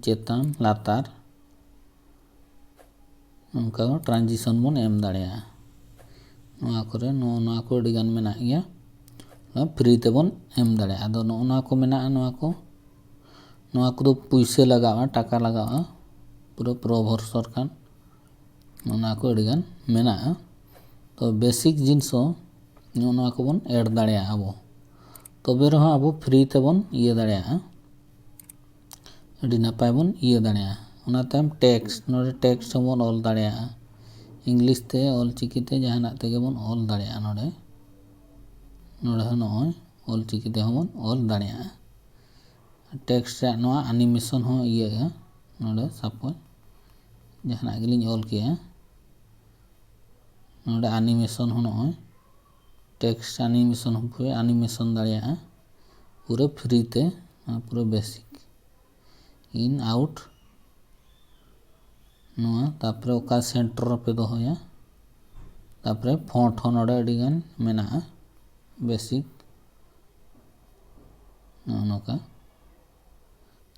ᱪᱮᱛᱟᱱ ᱞᱟᱛᱟᱨ, ᱱᱚᱝᱠᱟ ᱴᱨᱟᱱᱡᱤᱥᱚᱱ ᱵᱚᱱ ᱮᱢ ᱫᱟᱲᱮᱭᱟᱜᱼᱟ᱾ ᱱᱚᱣᱟ ᱠᱚᱨᱮ ᱱᱚᱜᱼᱚ ᱱᱚᱣᱟ ᱠᱚ ᱟᱹᱰᱤᱜᱟᱱ ᱢᱮᱱᱟᱜ ᱜᱮᱭᱟ, ᱱᱚᱣᱟ ᱯᱷᱨᱤ ᱛᱮᱵᱚᱱ ᱮᱢ ᱫᱟᱲᱮᱭᱟᱜᱼᱟ᱾ ᱟᱫᱚ ᱱᱚᱜᱼᱚ ᱱᱚᱣᱟ ᱠᱚ ᱢᱮᱱᱟᱜᱼᱟ, ᱱᱚᱣᱟ ᱠᱚ, ᱱᱚᱣᱟ ᱠᱚᱫᱚ ᱯᱩᱭᱥᱟᱹ ᱞᱟᱜᱟᱜᱼᱟ, ᱴᱟᱠᱟ ᱞᱟᱜᱟᱜᱼᱟ, ᱯᱩᱨᱟᱹ ᱯᱨᱳ ᱵᱷᱚᱨᱥᱚᱱ ᱠᱷᱟᱱ᱾ ᱚᱱᱟ ᱠᱚ ᱟᱹᱰᱤᱜᱟᱱ ᱢᱮᱱᱟᱜᱼᱟ᱾ ᱛᱚ ᱵᱮᱥᱤᱠ ᱡᱤᱱᱤᱥ ᱦᱚᱸ ᱱᱚᱜᱼᱚ ᱱᱚᱣᱟ ᱠᱚᱵᱚᱱ ᱮᱰ ᱫᱟᱲᱮᱭᱟᱜᱼᱟ ᱟᱵᱚ, ᱛᱚᱵᱮ ᱨᱮᱦᱚᱸ ᱟᱵᱚ ᱯᱷᱨᱤ ᱛᱮᱵᱚᱱ ᱤᱭᱟᱹ ᱫᱟᱲᱮᱭᱟᱜᱼᱟ, ᱟᱹᱰᱤ ᱱᱟᱯᱟᱭ ᱵᱚᱱ ᱤᱭᱟᱹ ᱫᱟᱲᱮᱭᱟᱜᱼᱟ᱾ ᱚᱱᱟ ᱛᱟᱭᱚᱢ ᱴᱮᱠᱥᱴ, ᱱᱚᱰᱮ ᱴᱮᱠᱥᱴ ᱦᱚᱸᱵᱚᱱ ᱚᱞ ᱫᱟᱲᱮᱭᱟᱜᱼᱟ, ᱤᱝᱞᱤᱥ ᱛᱮ, ᱚᱞ ᱪᱤᱠᱤ ᱛᱮ, ᱡᱟᱦᱟᱱᱟᱜ ᱛᱮᱜᱮ ᱵᱚᱱ ᱚᱞ ᱫᱟᱲᱮᱭᱟᱜᱼᱟ᱾ ᱱᱚᱰᱮ, ᱱᱚᱰᱮ ᱦᱚᱸ ᱱᱚᱜᱼᱚᱭ ᱚᱞ ᱪᱤᱠᱤ ᱛᱮᱦᱚᱸ ᱵᱚᱱ ᱚᱞ ᱫᱟᱲᱮᱭᱟᱜᱼᱟ᱾ ᱴᱮᱠᱥᱴ ᱨᱮᱭᱟᱜ ᱱᱚᱣᱟ ᱟᱱᱤᱢᱮᱥᱚᱱ ᱦᱚᱸ ᱤᱭᱟᱹᱜᱼᱟ᱾ ᱱᱚᱰᱮ ᱥᱟᱯᱳᱡᱽ ᱡᱟᱦᱟᱱᱟᱜ ᱜᱮᱞᱤᱧ ᱚᱞ ᱠᱮᱜᱼᱟ, ᱱᱚᱰᱮ ᱟᱱᱤᱢᱮᱥᱚᱱ ᱦᱚᱸ, ᱱᱚᱜᱼᱚᱭ ᱴᱮᱠᱥᱴ ᱟᱱᱤᱢᱮᱥᱚᱱ ᱦᱚᱸ ᱯᱮ ᱟᱱᱤᱢᱮᱥᱚᱱ ᱫᱟᱲᱮᱭᱟᱜᱼᱟ ᱯᱩᱨᱟᱹ ᱯᱷᱨᱤ ᱛᱮ, ᱱᱚᱣᱟ ᱯᱩᱨᱟᱹ ᱵᱮᱥᱤᱠ ᱤᱱ ᱟᱣᱩᱴ ᱱᱚᱣᱟ, ᱛᱟᱨᱯᱚᱨᱮ ᱚᱠᱟ ᱥᱮᱱᱴᱟᱨ ᱨᱮᱯᱮ ᱫᱚᱦᱚᱭᱟ, ᱛᱟᱨᱯᱚᱨᱮ ᱯᱷᱚᱱᱴ ᱦᱚᱸ ᱱᱚᱰᱮ ᱟᱹᱰᱤᱜᱟᱱ ᱢᱮᱱᱟᱜᱼᱟ, ᱵᱮᱥᱤᱠ ᱱᱚᱜᱼᱚ ᱱᱚᱝᱠᱟ᱾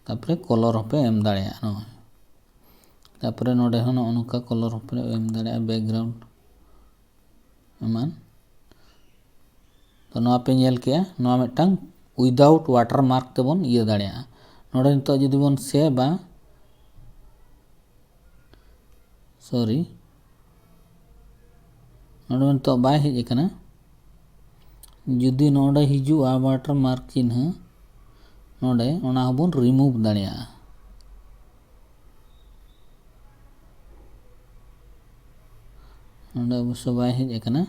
ᱛᱟᱨᱯᱚᱨᱮ ᱠᱚᱞᱚᱨ ᱦᱚᱸᱯᱮ ᱮᱢ ᱫᱟᱲᱮᱭᱟᱜᱼᱟ ᱱᱚᱜᱼᱚᱭ᱾ ᱛᱟᱨᱯᱚᱨᱮ ᱱᱚᱰᱮ ᱦᱚᱸ ᱱᱚᱜᱼᱚ ᱱᱚᱝᱠᱟ ᱠᱚᱞᱚᱨ ᱦᱚᱸᱯᱮ ᱮᱢ ᱫᱟᱲᱮᱭᱟᱜᱼᱟ, ᱵᱮᱠᱜᱨᱟᱣᱩᱱᱰ ᱮᱢᱟᱱ᱾ ᱛᱚ ᱱᱚᱣᱟ ᱯᱮ ᱧᱮᱞ ᱠᱮᱜᱼᱟ, ᱱᱚᱣᱟ ᱢᱤᱫᱴᱟᱝ without watermark ᱛᱮᱵᱚᱱ ᱤᱭᱟᱹ ᱫᱟᱲᱮᱭᱟᱜᱼᱟ᱾ ᱱᱚᱰᱮ ᱱᱤᱛᱚᱜ ᱡᱩᱫᱤ ᱵᱚᱱ ᱥᱮᱵᱷᱟ, ᱥᱚᱨᱤ, ᱱᱚᱰᱮ ᱱᱤᱛᱚᱜ ᱵᱟᱭ ᱦᱮᱡ ᱟᱠᱟᱱᱟ᱾ ᱡᱩᱫᱤ ᱱᱚᱰᱮ ᱦᱤᱡᱩᱜᱼᱟ watermark ᱪᱤᱱᱦᱟᱹ, ᱱᱚᱰᱮ ᱚᱱᱟ ᱦᱚᱸᱵᱚᱱ remove ᱫᱟᱲᱮᱭᱟᱜᱼᱟ᱾ ᱱᱚᱰᱮ ᱚᱵᱚᱥᱥᱚ ᱵᱟᱭ ᱦᱮᱡ ᱟᱠᱟᱱᱟ᱾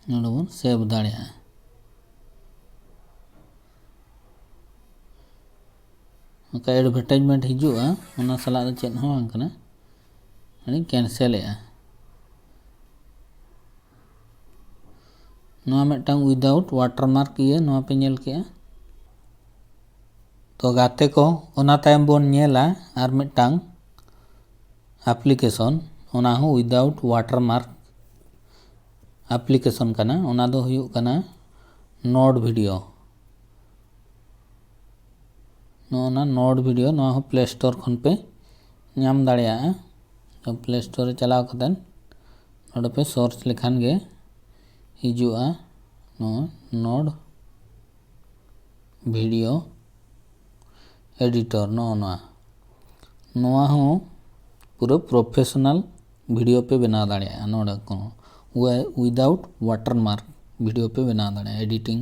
ᱱᱚᱰᱮ ᱵᱚᱱ ᱥᱮᱵᱷ ᱫᱟᱲᱮᱭᱟᱜᱼᱟ᱾ ᱚᱱᱠᱟ advertisement ᱦᱤᱡᱩᱜᱼᱟ, ᱚᱱᱟ ᱥᱟᱞᱟᱜ ᱫᱚ ᱪᱮᱫ ᱦᱚᱸ ᱵᱟᱝ ᱠᱟᱱᱟ᱾ ᱟᱹᱞᱤᱧ ᱠᱮᱱᱥᱮᱞᱮᱜᱼᱟ᱾ ᱱᱚᱣᱟ ᱢᱤᱫᱴᱟᱝ without watermark ᱤᱭᱟᱹ, ᱱᱚᱣᱟ ᱯᱮ ᱧᱮᱞ ᱠᱮᱜᱼᱟ᱾ ᱛᱚ ᱜᱟᱛᱮ ᱠᱚ, ᱚᱱᱟ ᱛᱟᱭᱚᱢ ᱵᱚᱱ ᱧᱮᱞᱟ ᱟᱨ ᱢᱤᱫᱴᱟᱝ application, ᱚᱱᱟ ᱦᱚᱸ without watermark application ᱠᱟᱱᱟ᱾ ᱚᱱᱟ ᱫᱚ ᱦᱩᱭᱩᱜ ᱠᱟᱱᱟ Node Video᱾ ᱱᱚᱜᱼᱚ ᱱᱟ Node Video, ᱱᱚᱣᱟ ᱦᱚᱸ Play Store ᱠᱷᱚᱱ ᱯᱮ ᱧᱟᱢ ᱫᱟᱲᱮᱭᱟᱜᱼᱟ᱾ ᱛᱚ Play Store ᱨᱮ ᱪᱟᱞᱟᱣ ᱠᱟᱛᱮᱫ ᱱᱚᱰᱮ ᱯᱮ search ᱞᱮᱠᱷᱟᱱ ᱜᱮ ᱦᱤᱡᱩᱜᱼᱟ ᱱᱚᱣᱟ Node Video Editor᱾ ᱱᱚᱜᱼᱚ ᱱᱚᱣᱟ, ᱱᱚᱣᱟ ᱦᱚᱸ ᱯᱩᱨᱟᱹ professional video ᱯᱮ ᱵᱮᱱᱟᱣ ᱫᱟᱲᱮᱭᱟᱜᱼᱟ᱾ ᱱᱚᱰᱮ ᱠᱚ without watermark video ᱯᱮ ᱵᱮᱱᱟᱣ ᱫᱟᱲᱮᱭᱟᱜᱼᱟ, editing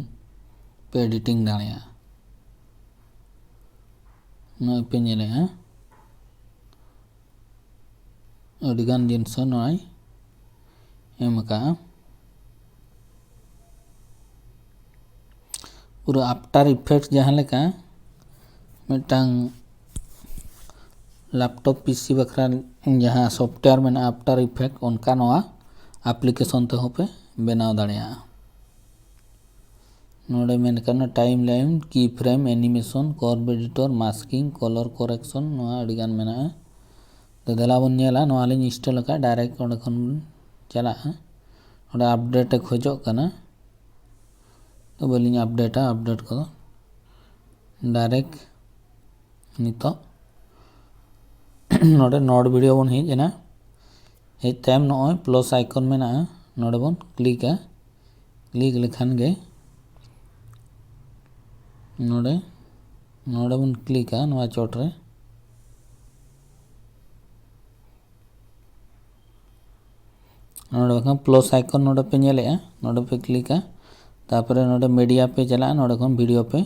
ᱯᱮ editing ᱫᱟᱲᱮᱭᱟᱜᱼᱟ᱾ ᱱᱚᱜᱼᱚᱭ ᱯᱮ ᱧᱮᱞᱮᱜᱼᱟ, ᱟᱹᱰᱤᱜᱟᱱ ᱡᱤᱱᱤᱥ ᱱᱚᱜᱼᱚᱭ ᱮᱢ ᱟᱠᱟᱜᱼᱟ᱾ ᱯᱩᱨᱟᱹ After Effects ᱡᱟᱦᱟᱸ ᱞᱮᱠᱟ ᱢᱤᱫᱴᱟᱝ laptop P C ᱵᱟᱠᱷᱨᱟ ᱡᱟᱦᱟᱸ software ᱢᱮᱱᱟᱜᱼᱟ After Effects, ᱚᱱᱠᱟ ᱱᱚᱣᱟ application ᱛᱮᱦᱚᱸ ᱯᱮ ᱵᱮᱱᱟᱣ ᱫᱟᱲᱮᱭᱟᱜᱼᱟ᱾ ᱱᱚᱰᱮ ᱢᱮᱱ ᱠᱟᱱᱟ time line, key frame, animation, curve editor, masking, color correction, ᱱᱚᱣᱟ ᱟᱹᱰᱤᱜᱟᱱ ᱢᱮᱱᱟᱜᱼᱟ᱾ ᱛᱚ ᱫᱮᱞᱟ ᱵᱚᱱ ᱧᱮᱞᱟ, ᱱᱚᱣᱟ ᱞᱤᱧ install ᱟᱠᱟᱫ, direct ᱚᱸᱰᱮ ᱠᱷᱚᱱ ᱵᱚᱱ ᱪᱟᱞᱟᱜᱼᱟ᱾ ᱚᱸᱰᱮ update ᱮ ᱠᱷᱚᱡᱚᱜ ᱠᱟᱱᱟ, ᱛᱚ ᱵᱟᱹᱞᱤᱧ update ᱟ, update ᱠᱚᱫᱚ direct ᱱᱤᱛᱚᱜ ᱱᱚᱰᱮ ᱱᱳᱴ ᱵᱷᱤᱰᱤᱭᱳ ᱵᱚᱱ ᱦᱮᱡ ᱮᱱᱟ᱾ ᱦᱮᱡ ᱛᱟᱭᱚᱢ ᱱᱚᱜᱼᱚᱭ ᱯᱞᱟᱥ ᱟᱭᱠᱚᱱ ᱢᱮᱱᱟᱜᱼᱟ, ᱱᱚᱰᱮ ᱵᱚᱱ ᱠᱞᱤᱠᱟ᱾ ᱠᱞᱤᱠ ᱞᱮᱠᱷᱟᱱ ᱜᱮ ᱱᱚᱰᱮ, ᱱᱚᱰᱮ ᱵᱚᱱ ᱠᱞᱤᱠᱟ ᱱᱚᱣᱟ ᱪᱚᱴ ᱨᱮ᱾ ᱱᱚᱰᱮ ᱠᱷᱚᱱ ᱯᱞᱟᱥ ᱟᱭᱠᱚᱱ ᱱᱚᱰᱮ ᱯᱮ ᱧᱮᱞᱮᱜᱼᱟ, ᱱᱚᱰᱮ ᱯᱮ ᱠᱞᱤᱠᱟ᱾ ᱛᱟᱨᱯᱚᱨᱮ ᱱᱚᱰᱮ ᱢᱤᱰᱤᱭᱟ ᱯᱮ ᱪᱟᱞᱟᱜᱼᱟ, ᱱᱚᱰᱮ ᱠᱷᱚᱱ ᱵᱷᱤᱰᱤᱭᱳ ᱯᱮ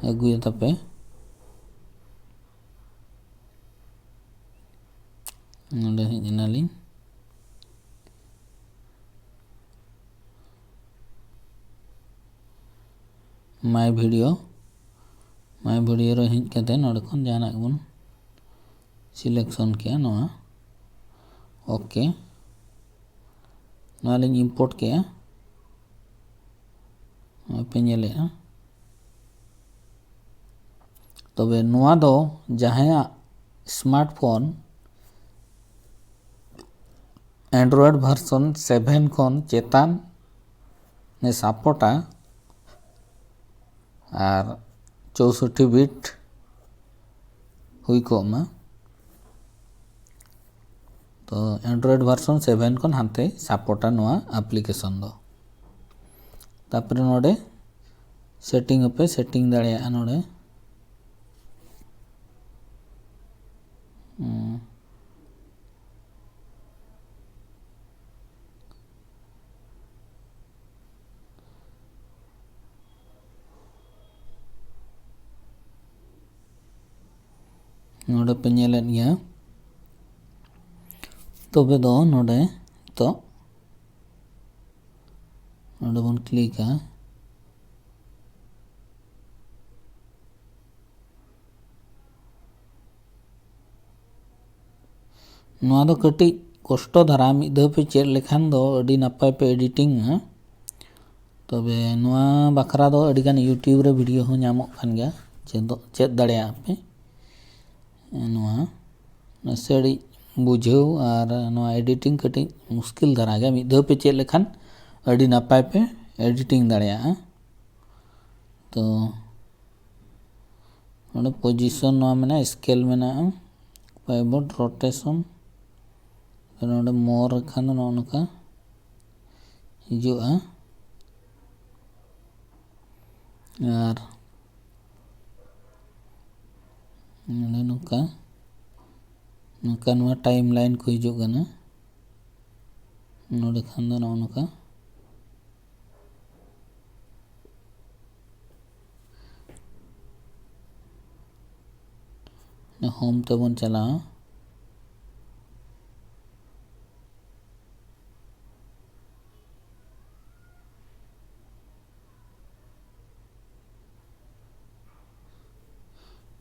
ᱟᱹᱜᱩᱭᱟ ᱛᱟᱯᱮ᱾ ᱱᱚᱰᱮ ᱦᱮᱡ ᱮᱱᱟᱞᱤᱧ᱾ ᱢᱟᱭ ᱵᱷᱤᱰᱤᱭᱳ, ᱢᱟᱭ ᱵᱷᱤᱰᱤᱭᱳ ᱨᱮ ᱦᱮᱡ ᱠᱟᱛᱮ ᱱᱚᱰᱮ ᱠᱷᱚᱱ ᱡᱟᱦᱟᱱᱟᱜ ᱜᱮᱵᱚᱱ ᱥᱤᱞᱮᱠᱥᱚᱱ ᱠᱮᱜᱼᱟ, ᱱᱚᱣᱟ ᱳᱠᱮ᱾ ᱱᱚᱣᱟ ᱞᱤᱧ ᱤᱢᱯᱳᱨᱴ ᱠᱮᱜᱼᱟ, ᱱᱚᱣᱟ ᱯᱮ ᱧᱮᱞᱮᱜᱼᱟ᱾ ᱛᱚᱵᱮ ᱱᱚᱣᱟ ᱫᱚ ᱡᱟᱦᱟᱸᱭᱟᱜ ᱥᱢᱟᱨᱴᱯᱷᱳᱱ Android version seven ᱠᱷᱚᱱ ᱪᱮᱛᱟᱱ ᱮ ᱥᱟᱯᱳᱨᱴᱟ ᱟᱨ ᱪᱳᱥᱚᱴᱴᱤ ᱵᱤᱴ ᱦᱩᱭ ᱠᱚᱜ ᱢᱟ᱾ ᱛᱚ Android version seven ᱠᱷᱚᱱ ᱦᱟᱱᱛᱮ ᱥᱟᱯᱳᱨᱴᱟ ᱱᱚᱣᱟ ᱮᱯᱞᱤᱠᱮᱥᱚᱱ ᱫᱚ᱾ ᱛᱟᱨᱯᱚᱨᱮ ᱱᱚᱰᱮ ᱥᱮᱴᱤᱝ ᱦᱚᱸᱯᱮ ᱥᱮᱴᱤᱝ ᱫᱟᱲᱮᱭᱟᱜᱼᱟ ᱱᱚᱰᱮ᱾ ᱦᱩᱸ᱾ ᱱᱚᱰᱮ ᱯᱮ ᱧᱮᱞᱮᱫ ᱜᱮᱭᱟ᱾ ᱛᱚᱵᱮ ᱫᱚ ᱱᱚᱰᱮ ᱱᱤᱛᱚᱜ ᱱᱚᱰᱮ ᱵᱚᱱ ᱠᱞᱤᱠᱟ᱾ ᱱᱚᱣᱟ ᱫᱚ ᱠᱟᱹᱴᱤᱡ ᱠᱚᱥᱴᱚ ᱫᱷᱟᱨᱟ, ᱢᱤᱫ ᱫᱷᱟᱣ ᱯᱮ ᱪᱮᱫ ᱞᱮᱠᱷᱟᱱ ᱫᱚ ᱟᱹᱰᱤ ᱱᱟᱯᱟᱭ ᱯᱮ ᱮᱰᱤᱴᱤᱝᱟ᱾ ᱛᱚᱵᱮ ᱱᱚᱣᱟ ᱵᱟᱠᱷᱨᱟ ᱫᱚ ᱟᱹᱰᱤᱜᱟᱱ YouTube ᱨᱮ ᱵᱷᱤᱰᱤᱭᱳ ᱦᱚᱸ ᱧᱟᱢᱚᱜ ᱠᱟᱱ ᱜᱮᱭᱟ, ᱪᱮᱫᱚᱜ, ᱪᱮᱫ ᱫᱟᱲᱮᱭᱟᱜᱼᱟ ᱯᱮ᱾ ᱱᱚᱣᱟ ᱱᱟᱥᱮᱲᱤᱡ ᱵᱩᱡᱷᱟᱹᱣ ᱟᱨ ᱱᱚᱣᱟ ᱮᱰᱤᱴᱤᱝ ᱠᱟᱹᱴᱤᱡ ᱢᱩᱥᱠᱤᱞ ᱫᱷᱟᱨᱟ ᱜᱮᱭᱟ᱾ ᱢᱤᱫ ᱫᱷᱟᱣ ᱯᱮ ᱪᱮᱫ ᱞᱮᱠᱷᱟᱱ ᱟᱹᱰᱤ ᱱᱟᱯᱟᱭ ᱯᱮ ᱮᱰᱤᱴᱤᱝ ᱫᱟᱲᱮᱭᱟᱜᱼᱟ᱾ ᱛᱚ ᱱᱚᱰᱮ position ᱱᱚᱣᱟ ᱢᱮᱱᱟᱜᱼᱟ, scale ᱢᱮᱱᱟᱜᱼᱟ, pivot, rotation, ᱱᱚᱰᱮ more ᱠᱷᱟᱱ ᱫᱚ ᱱᱚᱜᱼᱚ ᱱᱚᱝᱠᱟ ᱦᱤᱡᱩᱜᱼᱟ᱾ ᱟᱨ ᱱᱚᱰᱮ ᱱᱚᱝᱠᱟ ᱱᱚᱝᱠᱟ ᱱᱚᱣᱟ timeline ᱠᱚ ᱦᱤᱡᱩᱜ ᱠᱟᱱᱟ᱾ ᱱᱚᱰᱮ ᱠᱷᱟᱱ ᱫᱚ ᱱᱚᱜᱼᱚ ᱱᱚᱝᱠᱟ home ᱛᱮᱵᱚᱱ ᱪᱟᱞᱟᱜᱼᱟ᱾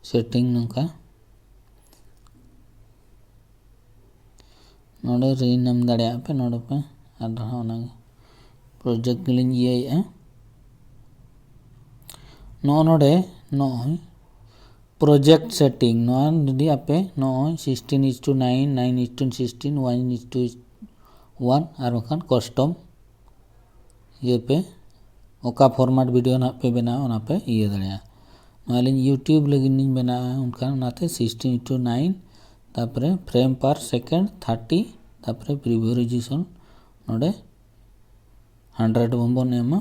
Setting ᱱᱚᱝᱠᱟ ᱱᱚᱰᱮ rename ᱫᱟᱲᱮᱭᱟᱜᱼᱟ ᱯᱮ, ᱱᱚᱰᱮ ᱯᱮ ᱟᱨᱦᱚᱸ ᱚᱱᱟ project ᱜᱮᱞᱤᱧ ᱤᱭᱟᱹᱭᱮᱫᱼᱟ᱾ ᱱᱚᱜᱼᱚ ᱱᱚᱰᱮ ᱱᱚᱜᱼᱚᱭ project setting, ᱱᱚᱣᱟ ᱡᱩᱫᱤ ᱟᱯᱮ ᱱᱚᱜᱼᱚᱭ sixteen is to nine, nine is to sixteen, one is to one ᱟᱨ ᱵᱟᱝᱠᱷᱟᱱ custom ᱤᱭᱟᱹ ᱯᱮ, ᱚᱠᱟ format video ᱱᱟᱦᱟᱜ ᱯᱮ ᱵᱮᱱᱟᱣᱟ ᱚᱱᱟ ᱯᱮ ᱤᱭᱟᱹ ᱫᱟᱲᱮᱭᱟᱜᱼᱟ᱾ ᱱᱚᱣᱟ ᱞᱤᱧ YouTube ᱞᱟᱹᱜᱤᱫ ᱞᱤᱧ ᱵᱮᱱᱟᱣᱟ, ᱚᱱᱠᱟ ᱚᱱᱟᱛᱮ sixteen to nine, ᱛᱟᱨᱯᱚᱨᱮ frame per second thirty, ᱛᱟᱨᱯᱚᱨᱮ preview resolution ᱱᱚᱰᱮ hundred ᱵᱚᱱ ᱮᱢᱟ᱾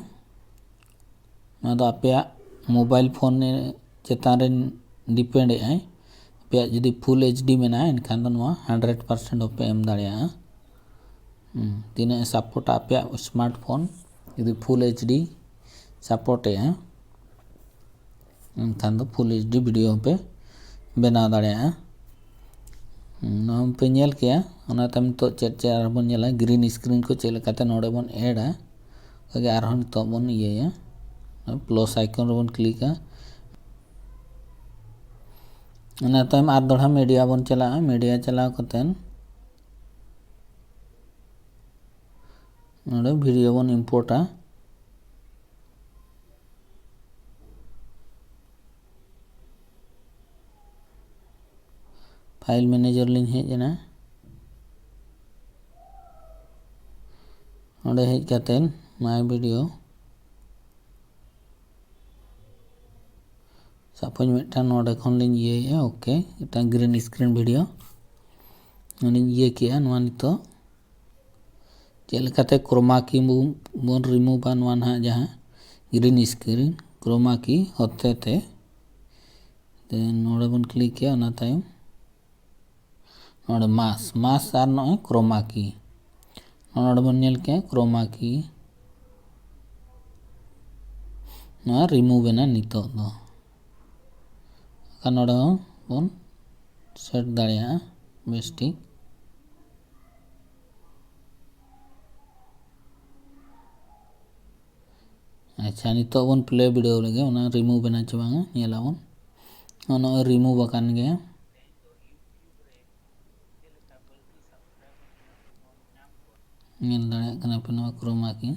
ᱱᱚᱣᱟ ᱫᱚ ᱟᱯᱮᱭᱟᱜ mobile phone ᱪᱮᱛᱟᱱ ᱨᱮ depend ᱮᱫᱟᱭ᱾ ᱟᱯᱮᱭᱟᱜ ᱡᱩᱫᱤ full HD ᱢᱮᱱᱟᱜᱼᱟ, ᱮᱱᱠᱷᱟᱱ ᱫᱚ ᱱᱚᱣᱟ hundred percent ᱦᱚᱸᱯᱮ ᱮᱢ ᱫᱟᱲᱮᱭᱟᱜᱼᱟ᱾ ᱦᱩᱸ, ᱛᱤᱱᱟᱹᱜ ᱮ support ᱟ ᱟᱯᱮᱭᱟᱜ smartphone, ᱡᱩᱫᱤ full HD support ᱮᱫᱼᱟ, ᱮᱱᱠᱷᱟᱱ ᱫᱚ full HD video ᱦᱚᱸᱯᱮ ᱵᱮᱱᱟᱣ ᱫᱟᱲᱮᱭᱟᱜᱼᱟ᱾ ᱦᱩᱸ, ᱱᱚᱣᱟ ᱯᱮ ᱧᱮᱞ ᱠᱮᱜᱼᱟ, ᱚᱱᱟ ᱛᱟᱭᱚᱢ ᱱᱤᱛᱚᱜ ᱪᱮᱫ ᱪᱮᱫ ᱟᱨᱦᱚᱸ ᱵᱚᱱ ᱧᱮᱞᱟ, green screen ᱠᱚ ᱪᱮᱫ ᱞᱮᱠᱟᱛᱮ ᱱᱚᱰᱮ ᱵᱚᱱ add ᱟ᱾ ᱚᱱᱠᱟᱜᱮ ᱟᱨᱦᱚᱸ ᱱᱤᱛᱚᱜ ᱵᱚᱱ ᱤᱭᱟᱹᱭᱟ, plus icon ᱨᱮᱵᱚᱱ click ᱟ᱾ ᱚᱱᱟ ᱛᱟᱭᱚᱢ ᱟᱨ ᱫᱚᱲᱦᱟ media ᱵᱚᱱ ᱪᱟᱞᱟᱜᱼᱟ᱾ Media ᱪᱟᱞᱟᱣ ᱠᱟᱛᱮᱱ ᱱᱚᱰᱮ video ᱵᱚᱱ import ᱟ᱾ File manager ᱞᱤᱧ ᱦᱮᱡ ᱮᱱᱟ᱾ ᱚᱸᱰᱮ ᱦᱮᱡ ᱠᱟᱛᱮᱫ my video ᱛᱟᱯᱚᱨ ᱢᱤᱫᱴᱟᱝ ᱱᱚᱰᱮ ᱠᱷᱚᱱ ᱞᱤᱧ ᱤᱭᱟᱹᱭᱮᱫᱼᱟ, ᱳᱠᱮ, ᱢᱤᱫᱴᱟᱝ ᱜᱨᱤᱱ ᱥᱠᱨᱤᱱ ᱵᱷᱤᱰᱤᱭᱳ ᱱᱚᱣᱟᱧ ᱤᱭᱟᱹ ᱠᱮᱜᱼᱟ᱾ ᱱᱚᱣᱟ ᱱᱤᱛᱚᱜ ᱪᱮᱫ ᱞᱮᱠᱟᱛᱮ ᱠᱨᱳᱢᱟ ᱠᱤ ᱵᱚᱱ ᱨᱤᱢᱩᱵᱷᱟ, ᱱᱚᱣᱟ ᱱᱟᱦᱟᱜ ᱡᱟᱦᱟᱸ ᱜᱨᱤᱱ ᱥᱠᱨᱤᱱ ᱠᱨᱳᱢᱟ ᱠᱤ ᱦᱚᱛᱮ ᱛᱮ, ᱛᱮ ᱱᱚᱰᱮ ᱵᱚᱱ ᱠᱞᱤᱠ ᱠᱮᱜᱼᱟ᱾ ᱚᱱᱟ ᱛᱟᱭᱚᱢ ᱱᱚᱰᱮ ᱢᱟᱥ, ᱢᱟᱥ ᱟᱨ ᱱᱚᱜᱼᱚᱭ ᱠᱨᱳᱢᱟ ᱠᱤ, ᱱᱚᱰᱮ ᱵᱚᱱ ᱧᱮᱞ ᱠᱮᱜᱼᱟ ᱠᱨᱳᱢᱟ ᱠᱤ, ᱱᱚᱣᱟ ᱨᱤᱢᱩᱵᱷ ᱮᱱᱟ ᱱᱤᱛᱚᱜ ᱫᱚ᱾ ᱟᱨ ᱱᱚᱰᱮ ᱦᱚᱸ ᱵᱚᱱ ᱥᱮᱴ ᱫᱟᱲᱮᱭᱟᱜᱼᱟ ᱵᱮᱥ ᱴᱷᱤᱠ᱾ ᱟᱪᱪᱷᱟ, ᱱᱤᱛᱚᱜ ᱵᱚᱱ ᱯᱞᱮ ᱵᱤᱰᱟᱹᱣ ᱞᱮᱜᱮ, ᱚᱱᱟ ᱨᱤᱢᱩᱵᱷ ᱮᱱᱟ ᱪᱮ ᱵᱟᱝᱟ, ᱧᱮᱞᱟᱵᱚᱱ᱾ ᱱᱚᱜᱼᱚᱭ ᱨᱤᱢᱩᱵᱷ ᱟᱠᱟᱱ ᱜᱮᱭᱟ᱾ ᱧᱮᱞ ᱫᱟᱲᱮᱭᱟᱜ ᱠᱟᱱᱟ ᱯᱮ ᱱᱚᱣᱟ ᱠᱨᱳᱢᱟ ᱠᱤ᱾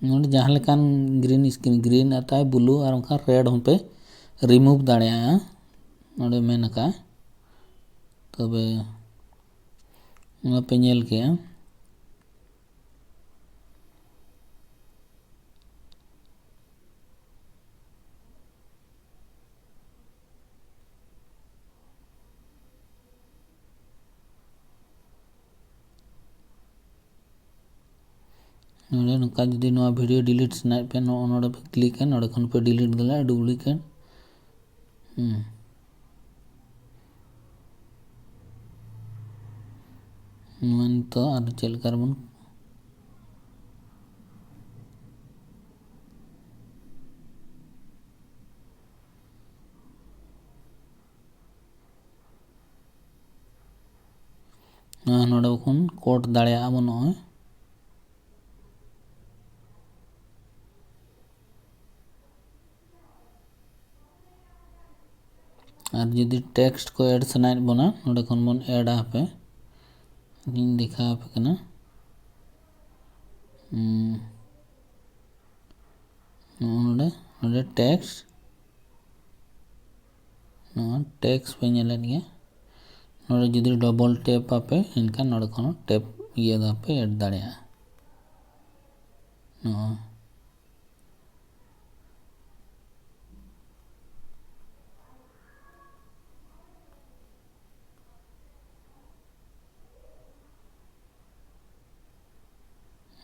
ᱱᱚᱰᱮ ᱡᱟᱦᱟᱸ ᱞᱮᱠᱟᱱ ᱜᱨᱤᱱ ᱥᱠᱨᱤᱱ, ᱜᱨᱤᱱ ᱟᱛᱟᱭ, ᱵᱞᱩ ᱟᱨ ᱚᱱᱠᱟ ᱨᱮᱰ ᱦᱚᱸᱯᱮ ᱨᱤᱢᱩᱵᱷ ᱫᱟᱲᱮᱭᱟᱜᱼᱟ, ᱱᱚᱰᱮ ᱢᱮᱱ ᱟᱠᱟᱫ᱾ ᱛᱚᱵᱮ ᱱᱚᱣᱟ ᱯᱮ ᱧᱮᱞ ᱠᱮᱜᱼᱟ᱾ ᱱᱚᱰᱮ ᱱᱚᱝᱠᱟ ᱡᱩᱫᱤ ᱱᱚᱣᱟ ᱵᱷᱤᱰᱤᱭᱳ ᱰᱤᱞᱤᱴ ᱥᱟᱱᱟᱭᱮᱫ ᱯᱮ, ᱱᱚᱜᱼᱚ ᱱᱚᱰᱮ ᱯᱮ ᱠᱞᱤᱠᱟ, ᱱᱚᱰᱮ ᱠᱷᱚᱱ ᱯᱮ ᱰᱤᱞᱤᱴ ᱫᱟᱲᱮᱭᱟᱜᱼᱟ, ᱰᱩᱯᱞᱤᱠᱮᱴ᱾ ᱦᱩᱸ᱾ ᱱᱚᱣᱟ ᱱᱤᱛᱚᱜ ᱟᱨ ᱪᱮᱫ ᱞᱮᱠᱟ ᱨᱮᱵᱚᱱ ᱱᱚᱣᱟ ᱱᱚᱰᱮ ᱵᱚᱱ ᱠᱳᱰ ᱫᱟᱲᱮᱭᱟᱜᱼᱟ ᱵᱚᱱ ᱱᱚᱜᱼᱚᱭ᱾ ᱟᱨ ᱡᱩᱫᱤ ᱴᱮᱠᱥᱴ ᱠᱚ ᱮᱰ ᱥᱟᱱᱟᱭᱮᱫ ᱵᱚᱱᱟ, ᱱᱚᱰᱮ ᱠᱷᱚᱱ ᱵᱚᱱ ᱮᱰᱟ᱾ ᱦᱟᱯᱮ, ᱤᱧ ᱫᱮᱠᱷᱟᱣ ᱟᱯᱮ ᱠᱟᱱᱟ᱾ ᱦᱩᱸ, ᱱᱚᱜᱼᱚ ᱱᱚᱰᱮ, ᱱᱚᱰᱮ ᱴᱮᱠᱥᱴ, ᱱᱚᱣᱟ ᱴᱮᱠᱥᱴ ᱯᱮ ᱧᱮᱞᱮᱫ ᱜᱮᱭᱟ᱾ ᱱᱚᱰᱮ ᱡᱩᱫᱤ ᱰᱚᱵᱚᱞ ᱴᱮᱯ ᱟᱯᱮ, ᱮᱱᱠᱷᱟᱱ ᱱᱚᱰᱮ ᱠᱷᱚᱱ ᱦᱚᱸ ᱴᱮᱯ ᱤᱭᱟᱹ ᱫᱚᱯᱮ ᱮᱰ ᱫᱟᱲᱮᱭᱟᱜᱼᱟ᱾ ᱱᱚᱜᱼᱚᱭ᱾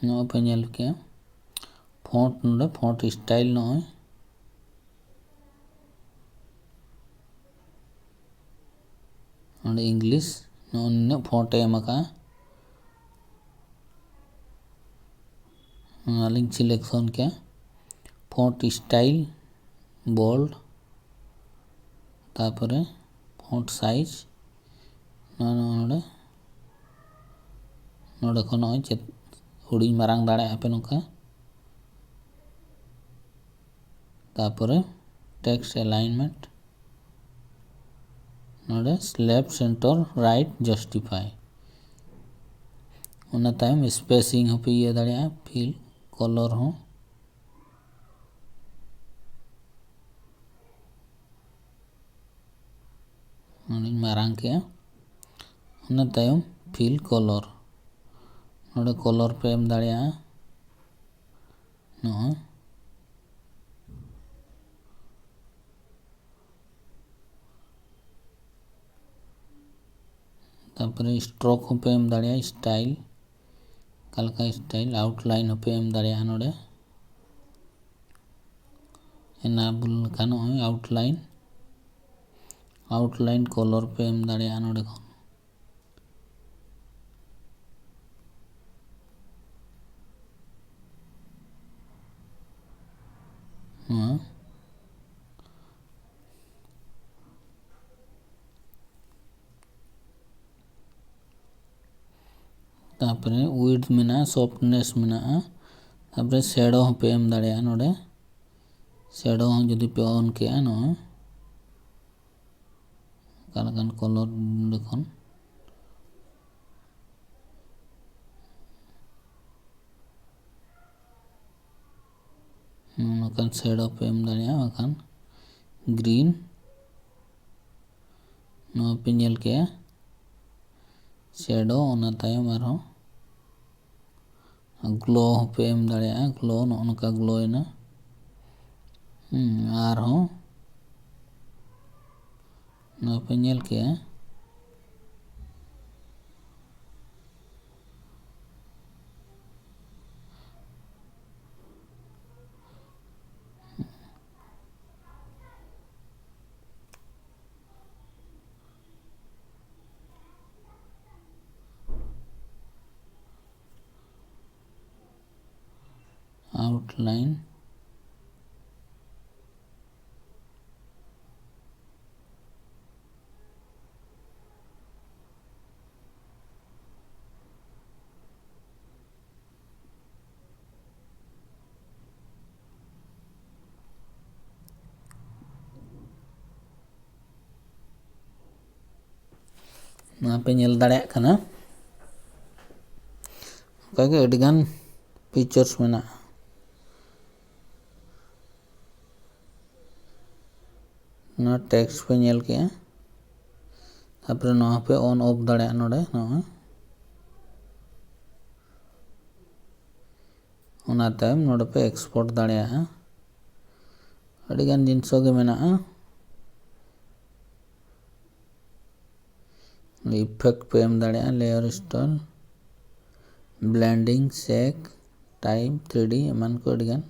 ᱱᱚᱜᱼᱚᱭ ᱯᱮ ᱧᱮᱞ ᱠᱮᱜᱼᱟ, ᱯᱷᱚᱱᱴ, ᱱᱚᱰᱮ ᱯᱷᱚᱱᱴ ᱥᱴᱟᱭᱤᱞ ᱱᱚᱜᱼᱚᱭ᱾ ᱱᱚᱰᱮ ᱤᱝᱞᱤᱥ ᱱᱚᱜᱼᱚᱭ ᱱᱤᱱᱟᱹᱜ ᱯᱷᱚᱱᱴ ᱮ ᱮᱢ ᱟᱠᱟᱫᱼᱟ᱾ ᱱᱚᱣᱟ ᱞᱤᱧ ᱥᱤᱞᱮᱠᱥᱚᱱ ᱠᱮᱜᱼᱟ, ᱯᱷᱚᱱᱴ ᱥᱴᱟᱭᱤᱞ ᱵᱳᱞᱰ, ᱛᱟᱨᱯᱚᱨᱮ ᱯᱷᱚᱱᱴ ᱥᱟᱭᱤᱡᱽ ᱱᱚᱜᱼᱚᱭ ᱱᱚᱰᱮ, ᱱᱚᱰᱮ ᱠᱷᱚᱱ ᱱᱚᱜᱼᱚᱭ ᱪᱮᱫ ᱦᱩᱰᱤᱧ ᱢᱟᱨᱟᱝ ᱫᱟᱲᱮᱭᱟᱜᱼᱟ ᱯᱮ ᱱᱚᱝᱠᱟ᱾ ᱛᱟᱨᱯᱚᱨᱮ ᱴᱮᱠᱥᱴ ᱮᱞᱟᱭᱤᱱᱢᱮᱱᱴ, ᱱᱚᱰᱮ ᱞᱮᱯᱷᱴ ᱥᱮᱱᱴᱟᱨ ᱨᱟᱭᱤᱴ ᱡᱟᱥᱴᱤᱯᱷᱟᱭ᱾ ᱚᱱᱟ ᱛᱟᱭᱚᱢ ᱥᱯᱮᱥᱤᱝ ᱦᱚᱸᱯᱮ ᱤᱭᱟᱹ ᱫᱟᱲᱮᱭᱟᱜᱼᱟ, ᱯᱷᱤᱞ ᱠᱚᱞᱚᱨ ᱦᱚᱸ᱾ ᱱᱚᱰᱮᱧ ᱢᱟᱨᱟᱝ ᱠᱮᱜᱼᱟ᱾ ᱚᱱᱟ ᱛᱟᱭᱚᱢ ᱯᱷᱤᱞ ᱠᱚᱞᱚᱨ, ᱱᱚᱰᱮ ᱠᱚᱞᱚᱨ ᱯᱮ ᱮᱢ ᱫᱟᱲᱮᱭᱟᱜᱼᱟ᱾ ᱱᱚᱜᱼᱚᱭ᱾ ᱛᱟᱨᱯᱚᱨᱮ ᱥᱴᱨᱳᱠ ᱦᱚᱸᱯᱮ ᱮᱢ ᱫᱟᱲᱮᱭᱟᱜᱼᱟ, ᱥᱴᱟᱭᱤᱞ, ᱚᱠᱟ ᱞᱮᱠᱟ ᱥᱴᱟᱭᱤᱞ, ᱟᱣᱩᱴᱞᱟᱭᱤᱱ ᱦᱚᱸᱯᱮ ᱮᱢ ᱫᱟᱲᱮᱭᱟᱜᱼᱟ᱾ ᱱᱚᱰᱮ ᱮᱱᱮᱵᱚᱞ ᱞᱮᱠᱷᱟᱱ ᱱᱚᱜᱼᱚᱭ ᱟᱣᱩᱴᱞᱟᱭᱤᱱ, ᱟᱣᱩᱴᱞᱟᱭᱤᱱ ᱠᱚᱞᱚᱨ ᱯᱮ ᱮᱢ ᱫᱟᱲᱮᱭᱟᱜᱼᱟ ᱱᱚᱰᱮ ᱠᱷᱚᱱ᱾ ᱱᱚᱣᱟ ᱛᱟᱨᱯᱚᱨᱮ ᱣᱤᱰᱛᱷ ᱢᱮᱱᱟᱜᱼᱟ, ᱥᱚᱯᱷᱴᱱᱮᱥ ᱢᱮᱱᱟᱜᱼᱟ, ᱛᱟᱨᱯᱚᱨᱮ ᱥᱮᱰᱳ ᱦᱚᱸᱯᱮ ᱮᱢ ᱫᱟᱲᱮᱭᱟᱜᱼᱟ᱾ ᱱᱚᱰᱮ ᱥᱮᱰᱳ ᱦᱚᱸ ᱡᱩᱫᱤ ᱯᱮ ᱚᱱ ᱠᱮᱜᱼᱟ, ᱱᱚᱜᱼᱚᱭ ᱚᱠᱟ ᱞᱮᱠᱟᱱ ᱠᱟᱞᱟᱨ ᱱᱚᱰᱮ ᱠᱷᱚᱱ ᱱᱚᱝᱠᱟᱱ ᱥᱮᱰᱳ ᱯᱮ ᱮᱢ ᱫᱟᱲᱮᱭᱟᱜᱼᱟ, ᱵᱟᱠᱷᱟᱱ ᱜᱨᱤᱱ᱾ ᱱᱚᱣᱟ ᱯᱮ ᱧᱮᱞ ᱠᱮᱜᱼᱟ ᱥᱮᱰᱳ᱾ ᱚᱱᱟ ᱛᱟᱭᱚᱢ ᱟᱨᱦᱚᱸ ᱜᱞᱳ ᱦᱚᱸᱯᱮ ᱮᱢ ᱫᱟᱲᱮᱭᱟᱜᱼᱟ᱾ ᱜᱞᱳ, ᱱᱚᱜᱼᱚ ᱱᱚᱝᱠᱟ ᱜᱞᱳᱭᱮᱱᱟ᱾ ᱦᱩᱸ, ᱟᱨᱦᱚᱸ ᱱᱚᱣᱟ ᱯᱮ ᱧᱮᱞ ᱠᱮᱜᱼᱟ᱾ Outline. ᱱᱚᱣᱟ ᱯᱮ ᱧᱮᱞ ᱫᱟᱲᱮᱭᱟᱜ ᱠᱟᱱᱟ, ᱚᱱᱠᱟᱜᱮ ᱟᱹᱰᱤᱜᱟᱱ ᱯᱷᱤᱪᱟᱨᱥ ᱢᱮᱱᱟᱜᱼᱟ᱾ ᱱᱚᱣᱟ ᱴᱮᱠᱥᱴ ᱯᱮ ᱧᱮᱞ ᱠᱮᱜᱼᱟ, ᱛᱟᱨᱯᱚᱨᱮ ᱱᱚᱣᱟ ᱯᱮ ᱚᱱ ᱚᱯᱷ ᱫᱟᱲᱮᱭᱟᱜᱼᱟ ᱱᱚᱰᱮ, ᱱᱚᱜᱼᱚᱭ᱾ ᱚᱱᱟ ᱛᱟᱭᱚᱢ ᱱᱚᱰᱮ ᱯᱮ ᱮᱠᱥᱯᱳᱨᱴ ᱫᱟᱲᱮᱭᱟᱜᱼᱟ᱾ ᱟᱹᱰᱤᱜᱟᱱ ᱡᱤᱱᱤᱥ ᱜᱮ ᱢᱮᱱᱟᱜᱼᱟ᱾ ᱤᱯᱷᱮᱠᱴ ᱯᱮ ᱮᱢ ᱫᱟᱲᱮᱭᱟᱜᱼᱟ, ᱞᱮᱭᱟᱨ ᱥᱴᱟᱭᱤᱞ, ᱵᱞᱮᱱᱰᱤᱝ, ᱥᱮᱠ, ᱴᱟᱭᱤᱯ, ᱛᱷᱨᱤ ᱰᱤ, ᱮᱢᱟᱱ ᱠᱚ ᱟᱹᱰᱤᱜᱟᱱ᱾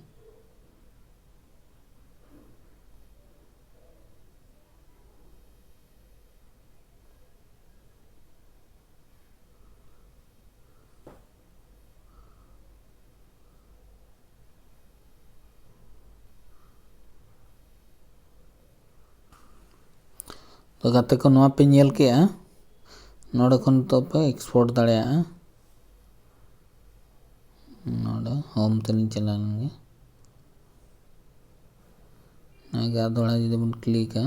ᱛᱚ ᱜᱟᱛᱮ ᱠᱚ, ᱱᱚᱣᱟ ᱯᱮ ᱧᱮᱞ ᱠᱮᱜᱼᱟ, ᱱᱚᱰᱮ ᱠᱷᱚᱱ ᱱᱤᱛᱚᱜ ᱯᱮ ᱮᱠᱥᱯᱳᱨᱴ ᱫᱟᱲᱮᱭᱟᱜᱼᱟ᱾ ᱦᱳᱢ ᱛᱮᱞᱤᱧ ᱪᱟᱞᱟᱣ ᱞᱮᱱ ᱜᱮ᱾ ᱱᱚᱣᱟ ᱜᱮ ᱟᱨ ᱫᱚᱦᱲᱟ ᱡᱩᱫᱤ ᱵᱚᱱ ᱠᱞᱤᱠᱟ,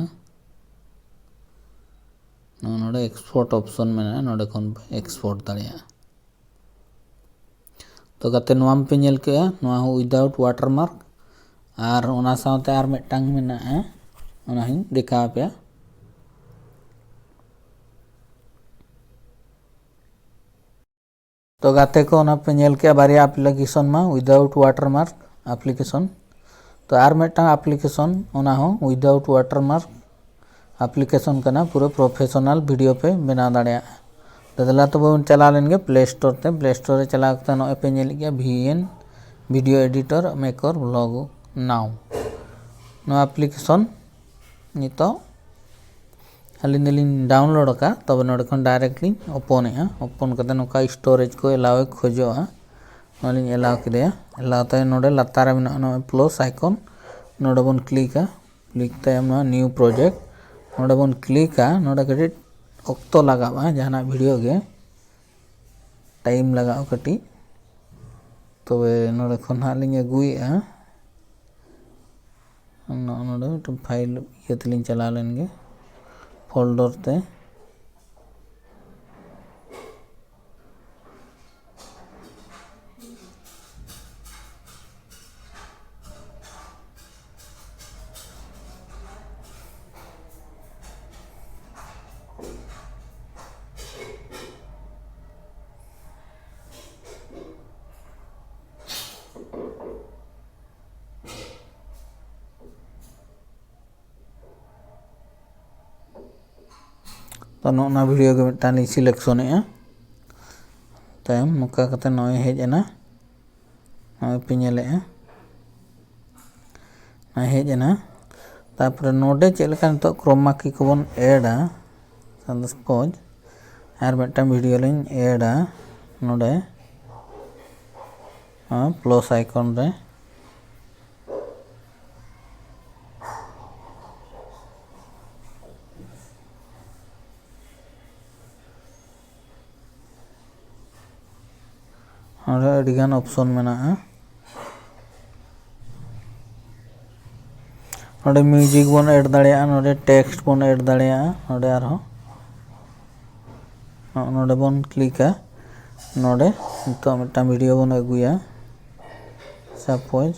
ᱱᱚᱜᱼᱚ ᱱᱚᱰᱮ ᱮᱠᱥᱯᱳᱨᱴ ᱚᱯᱥᱚᱱ ᱢᱮᱱᱟᱜᱼᱟ, ᱱᱚᱰᱮ ᱠᱷᱚᱱ ᱯᱮ ᱮᱠᱥᱯᱳᱨᱴ ᱫᱟᱲᱮᱭᱟᱜᱼᱟ᱾ ᱛᱚ ᱜᱟᱛᱮ, ᱱᱚᱣᱟ ᱢᱟᱯᱮ ᱧᱮᱞ ᱠᱮᱜᱼᱟ, ᱱᱚᱣᱟ ᱦᱚᱸ ᱩᱭᱫᱟᱣᱩᱴ ᱣᱟᱴᱟᱨᱢᱟᱨᱠ᱾ ᱟᱨ ᱚᱱᱟ ᱥᱟᱶᱛᱮ ᱟᱨ ᱢᱤᱫᱴᱟᱝ ᱢᱮᱱᱟᱜᱼᱟ, ᱚᱱᱟ ᱦᱚᱸᱧ ᱫᱮᱠᱷᱟᱣ ᱟᱯᱮᱭᱟ᱾ ᱛᱚ ᱜᱟᱛᱮ ᱠᱚ, ᱚᱱᱟ ᱯᱮ ᱧᱮᱞ ᱠᱮᱜᱼᱟ ᱵᱟᱨᱭᱟ ᱟᱯᱞᱤᱠᱮᱥᱚᱱ ᱢᱟ, ᱩᱭᱫᱟᱣᱩᱴ ᱣᱟᱴᱟᱨᱢᱟᱨᱠ ᱟᱯᱞᱤᱠᱮᱥᱚᱱ᱾ ᱛᱚ ᱟᱨ ᱢᱤᱫᱴᱟᱝ ᱟᱯᱞᱤᱠᱮᱥᱚᱱ, ᱚᱱᱟ ᱦᱚᱸ ᱩᱭᱫᱟᱣᱩᱴ ᱣᱟᱴᱟᱨᱢᱟᱨᱠ ᱟᱯᱞᱤᱠᱮᱥᱚᱱ ᱠᱟᱱᱟ, ᱯᱩᱨᱟᱹ ᱯᱨᱚᱯᱷᱮᱥᱚᱱᱟᱞ ᱵᱷᱤᱰᱤᱭᱳ ᱯᱮ ᱵᱮᱱᱟᱣ ᱫᱟᱲᱮᱭᱟᱜᱼᱟ᱾ ᱫᱮᱞᱟ ᱛᱚᱵᱮ ᱵᱚᱱ ᱪᱟᱞᱟᱣ ᱞᱮᱱ ᱜᱮ ᱯᱞᱮ ᱥᱴᱳᱨ ᱛᱮ᱾ ᱯᱞᱮ ᱥᱴᱳᱨ ᱨᱮ ᱪᱟᱞᱟᱣ ᱠᱟᱛᱮ ᱱᱚᱜᱼᱚᱭ ᱯᱮ ᱧᱮᱞᱮᱫ ᱜᱮᱭᱟ ᱵᱷᱤ ᱮᱱ ᱵᱷᱤᱰᱤᱭᱳ ᱮᱰᱤᱴᱚᱨ ᱢᱮᱠᱚᱨ ᱵᱷᱞᱚᱜ ᱱᱟᱣ᱾ ᱱᱚᱣᱟ ᱟᱯᱞᱤᱠᱮᱥᱚᱱ ᱱᱤᱛᱚᱜ ᱟᱹᱞᱤᱧ ᱫᱚᱞᱤᱧ ᱰᱟᱣᱩᱱᱞᱳᱰ ᱟᱠᱟᱫ, ᱛᱚᱵᱮ ᱱᱚᱰᱮ ᱠᱷᱚᱱ ᱰᱟᱭᱨᱮᱠᱴ ᱞᱤᱧ ᱳᱯᱚᱱᱮᱜᱼᱟ᱾ ᱳᱯᱚᱱ ᱠᱟᱛᱮ ᱱᱚᱝᱠᱟ ᱥᱴᱳᱨᱮᱡᱽ ᱠᱚ ᱮᱞᱟᱣ ᱮ ᱠᱷᱚᱡᱚᱜᱼᱟ, ᱱᱚᱣᱟ ᱞᱤᱧ ᱮᱞᱟᱣ ᱠᱮᱫᱮᱭᱟ᱾ ᱮᱞᱟᱣ ᱛᱟᱭᱚᱢ ᱱᱚᱰᱮ ᱞᱟᱛᱟᱨ ᱨᱮ ᱢᱮᱱᱟᱜᱼᱟ ᱱᱚᱜᱼᱚᱭ ᱯᱞᱟᱥ ᱟᱭᱠᱚᱱ, ᱱᱚᱰᱮ ᱵᱚᱱ ᱠᱞᱤᱠᱟ᱾ ᱠᱞᱤᱠ ᱛᱟᱭᱚᱢ ᱱᱚᱣᱟ ᱱᱤᱭᱩ ᱯᱨᱚᱡᱮᱠᱴ, ᱱᱚᱰᱮ ᱵᱚᱱ ᱠᱞᱤᱠᱟ᱾ ᱱᱚᱰᱮ ᱠᱟᱹᱴᱤᱡ ᱚᱠᱛᱚ ᱞᱟᱜᱟᱜᱼᱟ ᱡᱟᱦᱟᱱᱟᱜ ᱵᱷᱤᱰᱤᱭᱳ ᱜᱮ, ᱴᱟᱭᱤᱢ ᱞᱟᱜᱟᱜᱼᱟ ᱠᱟᱹᱴᱤᱡ᱾ ᱛᱚᱵᱮ ᱱᱚᱰᱮ ᱠᱷᱚᱱ ᱦᱟᱸᱜ ᱞᱤᱧ ᱟᱹᱜᱩᱭᱮᱫᱼᱟ, ᱱᱚᱜᱼᱚ ᱱᱚᱰᱮ ᱢᱤᱫᱴᱮᱱ ᱯᱷᱟᱭᱤᱞ ᱤᱭᱟᱹ ᱛᱮᱞᱤᱧ ᱪᱟᱞᱟᱣ ᱞᱮᱱ ᱜᱮ, ᱯᱷᱳᱞᱰᱟᱨ ᱛᱮ᱾ ᱛᱚ ᱱᱚᱜᱼᱚ ᱱᱚᱣᱟ ᱵᱷᱤᱰᱤᱭᱳ ᱜᱮ ᱢᱤᱫᱴᱟᱝ ᱞᱤᱧ ᱥᱤᱞᱮᱠᱥᱚᱱᱮᱜᱼᱟ᱾ ᱛᱟᱭᱚᱢ ᱱᱚᱝᱠᱟ ᱠᱟᱛᱮ ᱱᱚᱜᱼᱚᱭ ᱦᱮᱡ ᱮᱱᱟ, ᱱᱚᱜᱼᱚᱭ ᱯᱮ ᱧᱮᱞᱮᱜᱼᱟ, ᱱᱚᱜᱼᱚᱭ ᱦᱮᱡ ᱮᱱᱟ᱾ ᱛᱟᱨᱯᱚᱨᱮ ᱱᱚᱰᱮ ᱪᱮᱫ ᱞᱮᱠᱟ ᱱᱤᱛᱚᱜ ᱠᱨᱳᱢᱟ ᱠᱤ ᱠᱚᱵᱚᱱ ᱮᱰᱟ, ᱥᱟᱯᱳᱡᱽ ᱟᱨ ᱢᱤᱫᱴᱟᱝ ᱵᱷᱤᱰᱤᱭᱳ ᱞᱤᱧ ᱮᱰᱟ ᱱᱚᱰᱮ, ᱱᱚᱣᱟ ᱯᱞᱟᱥ ᱟᱭᱠᱚᱱ ᱨᱮ᱾ ᱱᱚᱰᱮ ᱟᱹᱰᱤᱜᱟᱱ ᱚᱯᱥᱚᱱ ᱢᱮᱱᱟᱜᱼᱟ, ᱱᱚᱰᱮ ᱢᱤᱣᱡᱤᱠ ᱵᱚᱱ ᱮᱰ ᱫᱟᱲᱮᱭᱟᱜᱼᱟ, ᱱᱚᱰᱮ ᱴᱮᱠᱥᱴ ᱵᱚᱱ ᱮᱰ ᱫᱟᱲᱮᱭᱟᱜᱼᱟ᱾ ᱱᱚᱰᱮ ᱟᱨᱦᱚᱸ ᱱᱚᱜᱼᱚ ᱱᱚᱰᱮ ᱵᱚᱱ ᱠᱞᱤᱠᱟ᱾ ᱱᱚᱰᱮ ᱱᱤᱛᱚᱜ ᱢᱤᱫᱴᱟᱝ ᱵᱷᱤᱰᱤᱭᱳ ᱵᱚᱱ ᱟᱹᱜᱩᱭᱟ᱾ ᱥᱟᱯᱳᱡᱽ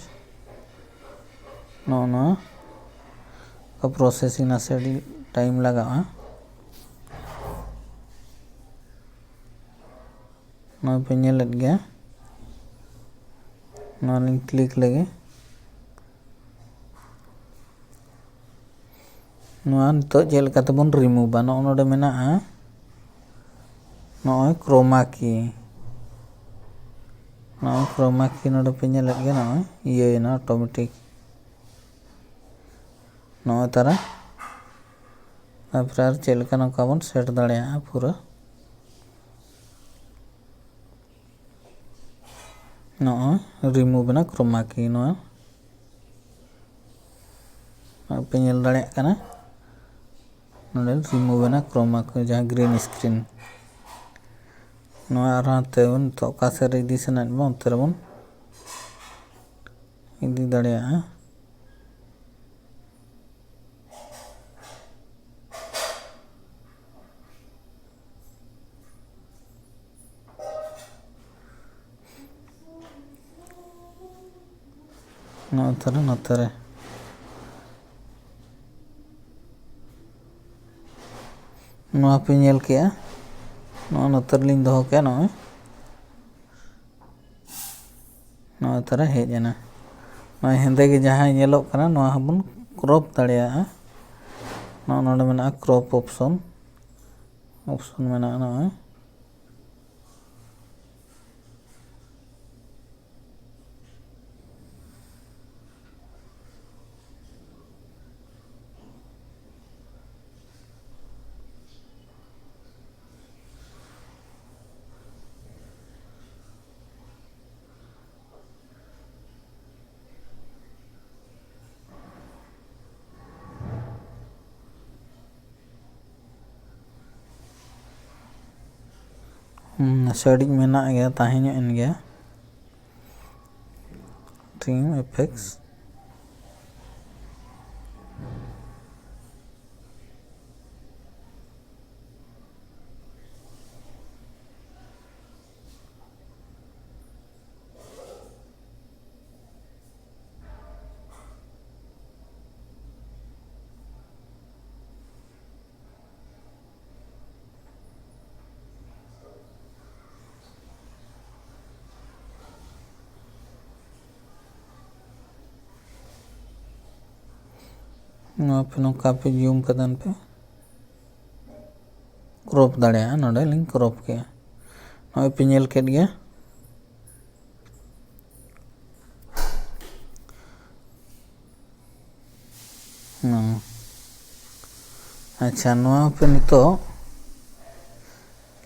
ᱱᱚᱜᱼᱚ ᱱᱚᱣᱟ ᱯᱨᱚᱥᱮᱥᱤᱝ ᱱᱟᱥᱮ ᱟᱹᱰᱤ ᱴᱟᱭᱤᱢ ᱞᱟᱜᱟᱜᱼᱟ᱾ ᱱᱚᱣᱟ ᱯᱮ ᱧᱮᱞᱮᱫ ᱜᱮᱭᱟ, ᱱᱚᱣᱟ ᱞᱤᱧ ᱠᱞᱤᱠ ᱞᱮᱜᱮ᱾ ᱱᱚᱣᱟ ᱱᱤᱛᱚᱜ ᱪᱮᱫ ᱞᱮᱠᱟ ᱛᱮᱵᱚᱱ ᱨᱤᱢᱩᱵᱷᱟ? ᱱᱚᱜᱼᱚ ᱱᱚᱰᱮ ᱢᱮᱱᱟᱜᱼᱟ ᱱᱚᱜᱼᱚᱭ ᱠᱨᱳᱢᱟ ᱠᱤ᱾ ᱱᱚᱜᱼᱚᱭ ᱠᱨᱳᱢᱟ ᱠᱤ ᱱᱚᱰᱮ ᱯᱮ ᱧᱮᱞᱮᱫ ᱜᱮᱭᱟ, ᱱᱚᱜᱼᱚᱭ ᱤᱭᱟᱹᱭᱮᱱᱟ ᱚᱴᱳᱢᱮᱴᱤᱠ᱾ ᱱᱚᱜᱼᱚᱭ ᱛᱟᱨᱟ᱾ ᱛᱟᱨᱯᱚᱨᱮ ᱟᱨ ᱪᱮᱫ ᱞᱮᱠᱟ ᱱᱚᱝᱠᱟ ᱵᱚᱱ ᱥᱮᱴ ᱫᱟᱲᱮᱭᱟᱜᱼᱟ ᱯᱩᱨᱟᱹ᱾ ᱱᱚᱜᱼᱚᱭ ᱨᱤᱢᱩᱵᱷ ᱮᱱᱟ ᱠᱨᱳᱢᱟ ᱠᱤ᱾ ᱱᱚᱣᱟ ᱯᱮ ᱧᱮᱞ ᱫᱟᱲᱮᱭᱟᱜ ᱠᱟᱱᱟ, ᱱᱚᱰᱮ ᱨᱤᱢᱩᱵᱷ ᱮᱱᱟ ᱠᱨᱳᱢᱟ ᱠᱤ, ᱡᱟᱦᱟᱸ ᱜᱨᱤᱱ ᱥᱠᱨᱤᱱ᱾ ᱱᱚᱣᱟ ᱟᱨᱦᱚᱸ ᱦᱟᱱᱛᱮ ᱵᱚᱱ ᱱᱤᱛᱚᱜ ᱚᱠᱟ ᱥᱮᱫ ᱨᱮ ᱤᱫᱤ ᱥᱟᱱᱟᱭᱮᱫ ᱵᱚᱱ, ᱚᱱᱛᱮ ᱨᱮᱵᱚᱱ ᱤᱫᱤ ᱫᱟᱲᱮᱭᱟᱜᱼᱟ᱾ ᱱᱚᱛᱮ ᱨᱮ, ᱱᱚᱛᱮ ᱨᱮ᱾ ᱱᱚᱣᱟ ᱯᱮ ᱧᱮᱞ ᱠᱮᱜᱼᱟ, ᱱᱚᱜᱼᱚᱭ ᱱᱚᱛᱮ ᱨᱮᱞᱤᱧ ᱫᱚᱦᱚ ᱠᱮᱜᱼᱟ, ᱱᱚᱜᱼᱚᱭ᱾ ᱱᱚᱜᱼᱚᱭ ᱛᱟᱨᱟ ᱦᱮᱡ ᱮᱱᱟ᱾ ᱱᱚᱜᱼᱚᱭ ᱦᱮᱸᱫᱮ ᱜᱮ ᱡᱟᱦᱟᱸᱭ ᱧᱮᱞᱚᱜ ᱠᱟᱱᱟ, ᱱᱚᱣᱟ ᱦᱚᱸᱵᱚᱱ ᱠᱨᱚᱯ ᱫᱟᱲᱮᱭᱟᱜᱼᱟ᱾ ᱱᱚᱜᱼᱚ ᱱᱚᱰᱮ ᱢᱮᱱᱟᱜᱼᱟ ᱠᱨᱚᱯ ᱚᱯᱥᱚᱱ, ᱚᱯᱥᱚᱱ ᱢᱮᱱᱟᱜᱼᱟ ᱱᱚᱜᱼᱚᱭ᱾ ᱦᱩᱸ, ᱱᱟᱥᱮ ᱟᱹᱰᱤᱡ ᱢᱮᱱᱟᱜ ᱜᱮᱭᱟ, ᱛᱟᱦᱮᱸ ᱧᱚᱜ ᱮᱱ ᱜᱮᱭᱟ᱾ Trim effects, ᱱᱚᱣᱟ ᱯᱮ ᱱᱚᱝᱠᱟ ᱯᱮ ᱡᱩᱢ ᱠᱟᱛᱮᱱ ᱯᱮ ᱠᱨᱚᱯ ᱫᱟᱲᱮᱭᱟᱜᱼᱟ᱾ ᱱᱚᱰᱮ ᱞᱤᱧ ᱠᱨᱚᱯ ᱠᱮᱜᱼᱟ᱾ ᱱᱚᱜᱼᱚᱭ ᱯᱮ ᱧᱮᱞ ᱠᱮᱫ ᱜᱮᱭᱟ᱾ ᱦᱩᱸ᱾ ᱟᱪᱪᱷᱟ, ᱱᱚᱣᱟ ᱯᱮ ᱱᱤᱛᱚᱜ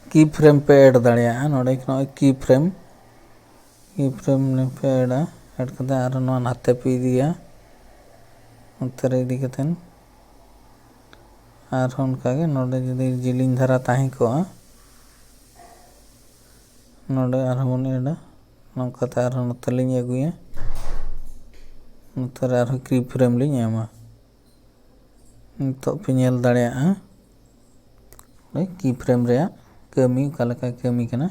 ᱠᱤ ᱯᱷᱨᱮᱢ ᱯᱮ ᱮᱰ ᱫᱟᱲᱮᱭᱟᱜᱼᱟ᱾ ᱱᱚᱰᱮ ᱱᱚᱜᱼᱚᱭ ᱠᱤ ᱯᱷᱨᱮᱢ, ᱠᱤ ᱯᱷᱨᱮᱢ ᱯᱮ ᱮᱰᱟ᱾ ᱮᱰ ᱠᱟᱛᱮ ᱟᱨ ᱱᱚᱣᱟ ᱱᱟᱛᱮ ᱯᱮ ᱤᱫᱤᱭᱟ, ᱱᱚᱛᱮ ᱨᱮ ᱤᱫᱤ ᱠᱟᱛᱮ ᱟᱨᱦᱚᱸ ᱚᱱᱠᱟᱜᱮ ᱱᱚᱰᱮ ᱡᱩᱫᱤ ᱡᱤᱞᱤᱧ ᱫᱷᱟᱨᱟ ᱛᱟᱦᱮᱸ ᱠᱚᱜᱼᱟ, ᱱᱚᱰᱮ ᱟᱨᱦᱚᱸ ᱵᱚᱱ ᱮᱰᱟ᱾ ᱱᱚᱝᱠᱟᱛᱮ ᱟᱨᱦᱚᱸ ᱱᱚᱛᱮ ᱞᱤᱧ ᱟᱹᱜᱩᱭᱟ, ᱱᱚᱛᱮ ᱨᱮ ᱟᱨᱦᱚᱸ ᱠᱤ ᱯᱷᱨᱮᱢ ᱞᱤᱧ ᱮᱢᱟ᱾ ᱱᱤᱛᱚᱜ ᱯᱮ ᱧᱮᱞ ᱫᱟᱲᱮᱭᱟᱜᱼᱟ ᱠᱤ ᱯᱷᱨᱮᱢ ᱨᱮᱭᱟᱜ ᱠᱟᱹᱢᱤ ᱚᱠᱟ ᱞᱮᱠᱟᱭ ᱠᱟᱹᱢᱤ ᱠᱟᱱᱟ᱾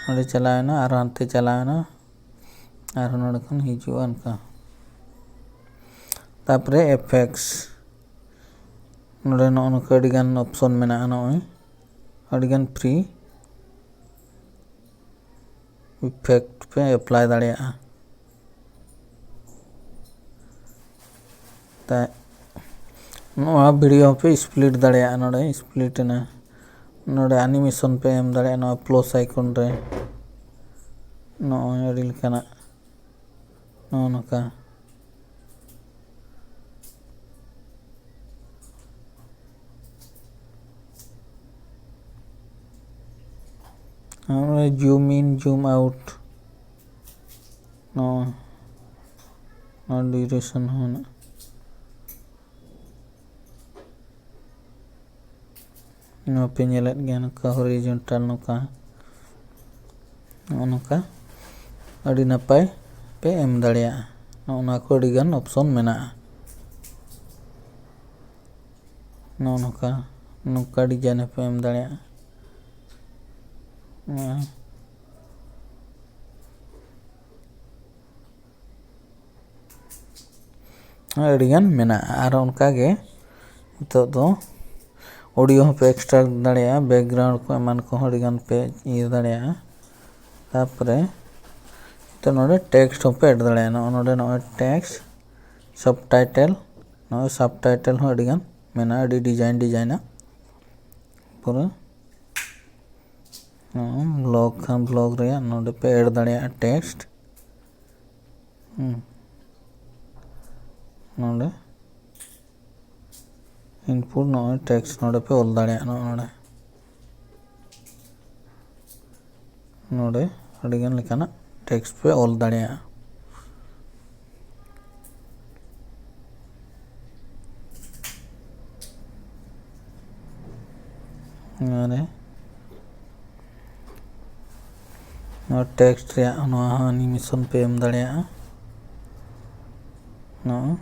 ᱱᱚᱰᱮ ᱪᱟᱞᱟᱣᱮᱱᱟ, ᱟᱨ ᱦᱟᱱᱛᱮ ᱪᱟᱞᱟᱣᱮᱱᱟ, ᱟᱨ ᱱᱚᱰᱮ ᱠᱷᱚᱱ ᱦᱤᱡᱩᱜᱼᱟ ᱚᱱᱠᱟ᱾ ᱛᱟᱯᱚᱨᱮ ᱮᱯᱷᱮᱠᱴᱥ, ᱱᱚᱰᱮ ᱱᱚᱜᱼᱚ ᱱᱚᱝᱠᱟ ᱟᱹᱰᱤᱜᱟᱱ ᱚᱯᱥᱚᱱ ᱢᱮᱱᱟᱜᱼᱟ᱾ ᱱᱚᱜᱼᱚᱭ ᱟᱹᱰᱤᱜᱟᱱ ᱯᱷᱨᱤ ᱤᱯᱷᱮᱠᱴ ᱯᱮ ᱮᱯᱞᱟᱭ ᱫᱟᱲᱮᱭᱟᱜᱼᱟ᱾ ᱛᱟᱭ ᱱᱚᱣᱟ ᱵᱷᱤᱰᱤᱭᱳ ᱦᱚᱸᱯᱮ ᱥᱯᱞᱤᱴ ᱫᱟᱲᱮᱭᱟᱜᱼᱟ᱾ ᱱᱚᱰᱮ ᱥᱯᱞᱤᱴ ᱮᱱᱟ, ᱱᱚᱰᱮ ᱮᱱᱤᱢᱮᱥᱚᱱ ᱯᱮ ᱮᱢ ᱫᱟᱲᱮᱭᱟᱜᱼᱟ᱾ ᱱᱚᱣᱟ ᱯᱞᱟᱥ ᱟᱭᱠᱚᱱ ᱨᱮ ᱱᱚᱜᱼᱚᱭ ᱟᱹᱰᱤ ᱞᱮᱠᱟᱱᱟᱜ ᱱᱚᱜᱼᱚ ᱱᱚᱝᱠᱟ᱾ ᱱᱚᱜᱼᱚᱭ ᱡᱩᱢ ᱤᱱ, ᱡᱩᱢ ᱟᱣᱩᱴ, ᱱᱚᱣᱟ, ᱱᱚᱣᱟ ᱰᱤᱭᱩᱨᱮᱥᱚᱱ ᱦᱚᱸ ᱢᱮᱱᱟᱜᱼᱟ᱾ ᱱᱚᱣᱟ ᱯᱮ ᱧᱮᱞᱮᱫ ᱜᱮᱭᱟ, ᱱᱚᱝᱠᱟ ᱦᱚᱨᱤᱡᱚᱱᱴᱟᱞ, ᱱᱚᱝᱠᱟ, ᱱᱚᱜᱼᱚ ᱱᱚᱝᱠᱟ ᱟᱹᱰᱤ ᱱᱟᱯᱟᱭ ᱯᱮ ᱮᱢ ᱫᱟᱲᱮᱭᱟᱜᱼᱟ᱾ ᱱᱚᱜᱼᱚ ᱱᱚᱣᱟ ᱠᱚ ᱟᱹᱰᱤᱜᱟᱱ ᱚᱯᱥᱚᱱ ᱢᱮᱱᱟᱜᱼᱟ᱾ ᱱᱚᱜᱼᱚ ᱱᱚᱝᱠᱟ, ᱱᱚᱝᱠᱟ ᱰᱤᱡᱟᱭᱤᱱ ᱦᱚᱸᱯᱮ ᱮᱢ ᱫᱟᱲᱮᱭᱟᱜᱼᱟ᱾ ᱟᱹᱰᱤᱜᱟᱱ ᱢᱮᱱᱟᱜᱼᱟ᱾ ᱟᱨ ᱚᱱᱠᱟᱜᱮ ᱱᱤᱛᱚᱜ ᱫᱚ ᱚᱰᱤᱭᱳ ᱦᱚᱸᱯᱮ ᱮᱠᱥᱴᱨᱟᱠᱴ ᱫᱟᱲᱮᱭᱟᱜᱼᱟ, ᱵᱮᱠᱜᱨᱟᱣᱩᱱᱰ ᱠᱚ ᱮᱢᱟᱱ ᱠᱚᱦᱚᱸ ᱟᱹᱰᱤᱜᱟᱱ ᱯᱮ ᱤᱭᱟᱹ ᱫᱟᱲᱮᱭᱟᱜᱼᱟ᱾ ᱛᱟᱨᱯᱚᱨᱮ ᱱᱤᱛᱚᱜ ᱱᱚᱰᱮ ᱴᱮᱠᱥᱴ ᱦᱚᱸᱯᱮ ᱮᱰ ᱫᱟᱲᱮᱭᱟᱜᱼᱟ᱾ ᱱᱚᱜᱼᱚ ᱱᱚᱰᱮ ᱱᱚᱜᱼᱚᱭ ᱴᱮᱠᱥᱴ, ᱥᱟᱵᱴᱟᱭᱴᱮᱞ, ᱱᱚᱜᱼᱚᱭ subtitle ᱦᱚᱸ ᱟᱹᱰᱤᱜᱟᱱ ᱢᱮᱱᱟᱜᱼᱟ, ᱟᱹᱰᱤ design design ᱟᱜ᱾ ᱯᱩᱨᱟᱹ ᱱᱚᱜᱼᱚᱭ blog ᱠᱷᱟᱱ blog ᱨᱮᱭᱟᱜ ᱱᱚᱰᱮ ᱯᱮ add ᱫᱟᱲᱮᱭᱟᱜᱼᱟ text᱾ ᱦᱩᱸ᱾ ᱱᱚᱰᱮ input ᱱᱚᱜᱼᱚᱭ text ᱱᱚᱰᱮ ᱯᱮ ᱚᱞ ᱫᱟᱲᱮᱭᱟᱜᱼᱟ, ᱱᱚᱜᱼᱚ ᱱᱚᱰᱮ᱾ ᱱᱚᱰᱮ ᱟᱹᱰᱤᱜᱟᱱ ᱞᱮᱠᱟᱱᱟᱜ text ᱯᱮ ᱚᱞ ᱫᱟᱲᱮᱭᱟᱜᱼᱟ᱾ ᱱᱚᱣᱟ ᱨᱮ ᱱᱚᱣᱟ text ᱨᱮᱭᱟᱜ ᱱᱚᱣᱟ ᱦᱚᱸ animation ᱯᱮ ᱮᱢ ᱫᱟᱲᱮᱭᱟᱜᱼᱟ᱾ ᱱᱚᱜᱼᱚᱭ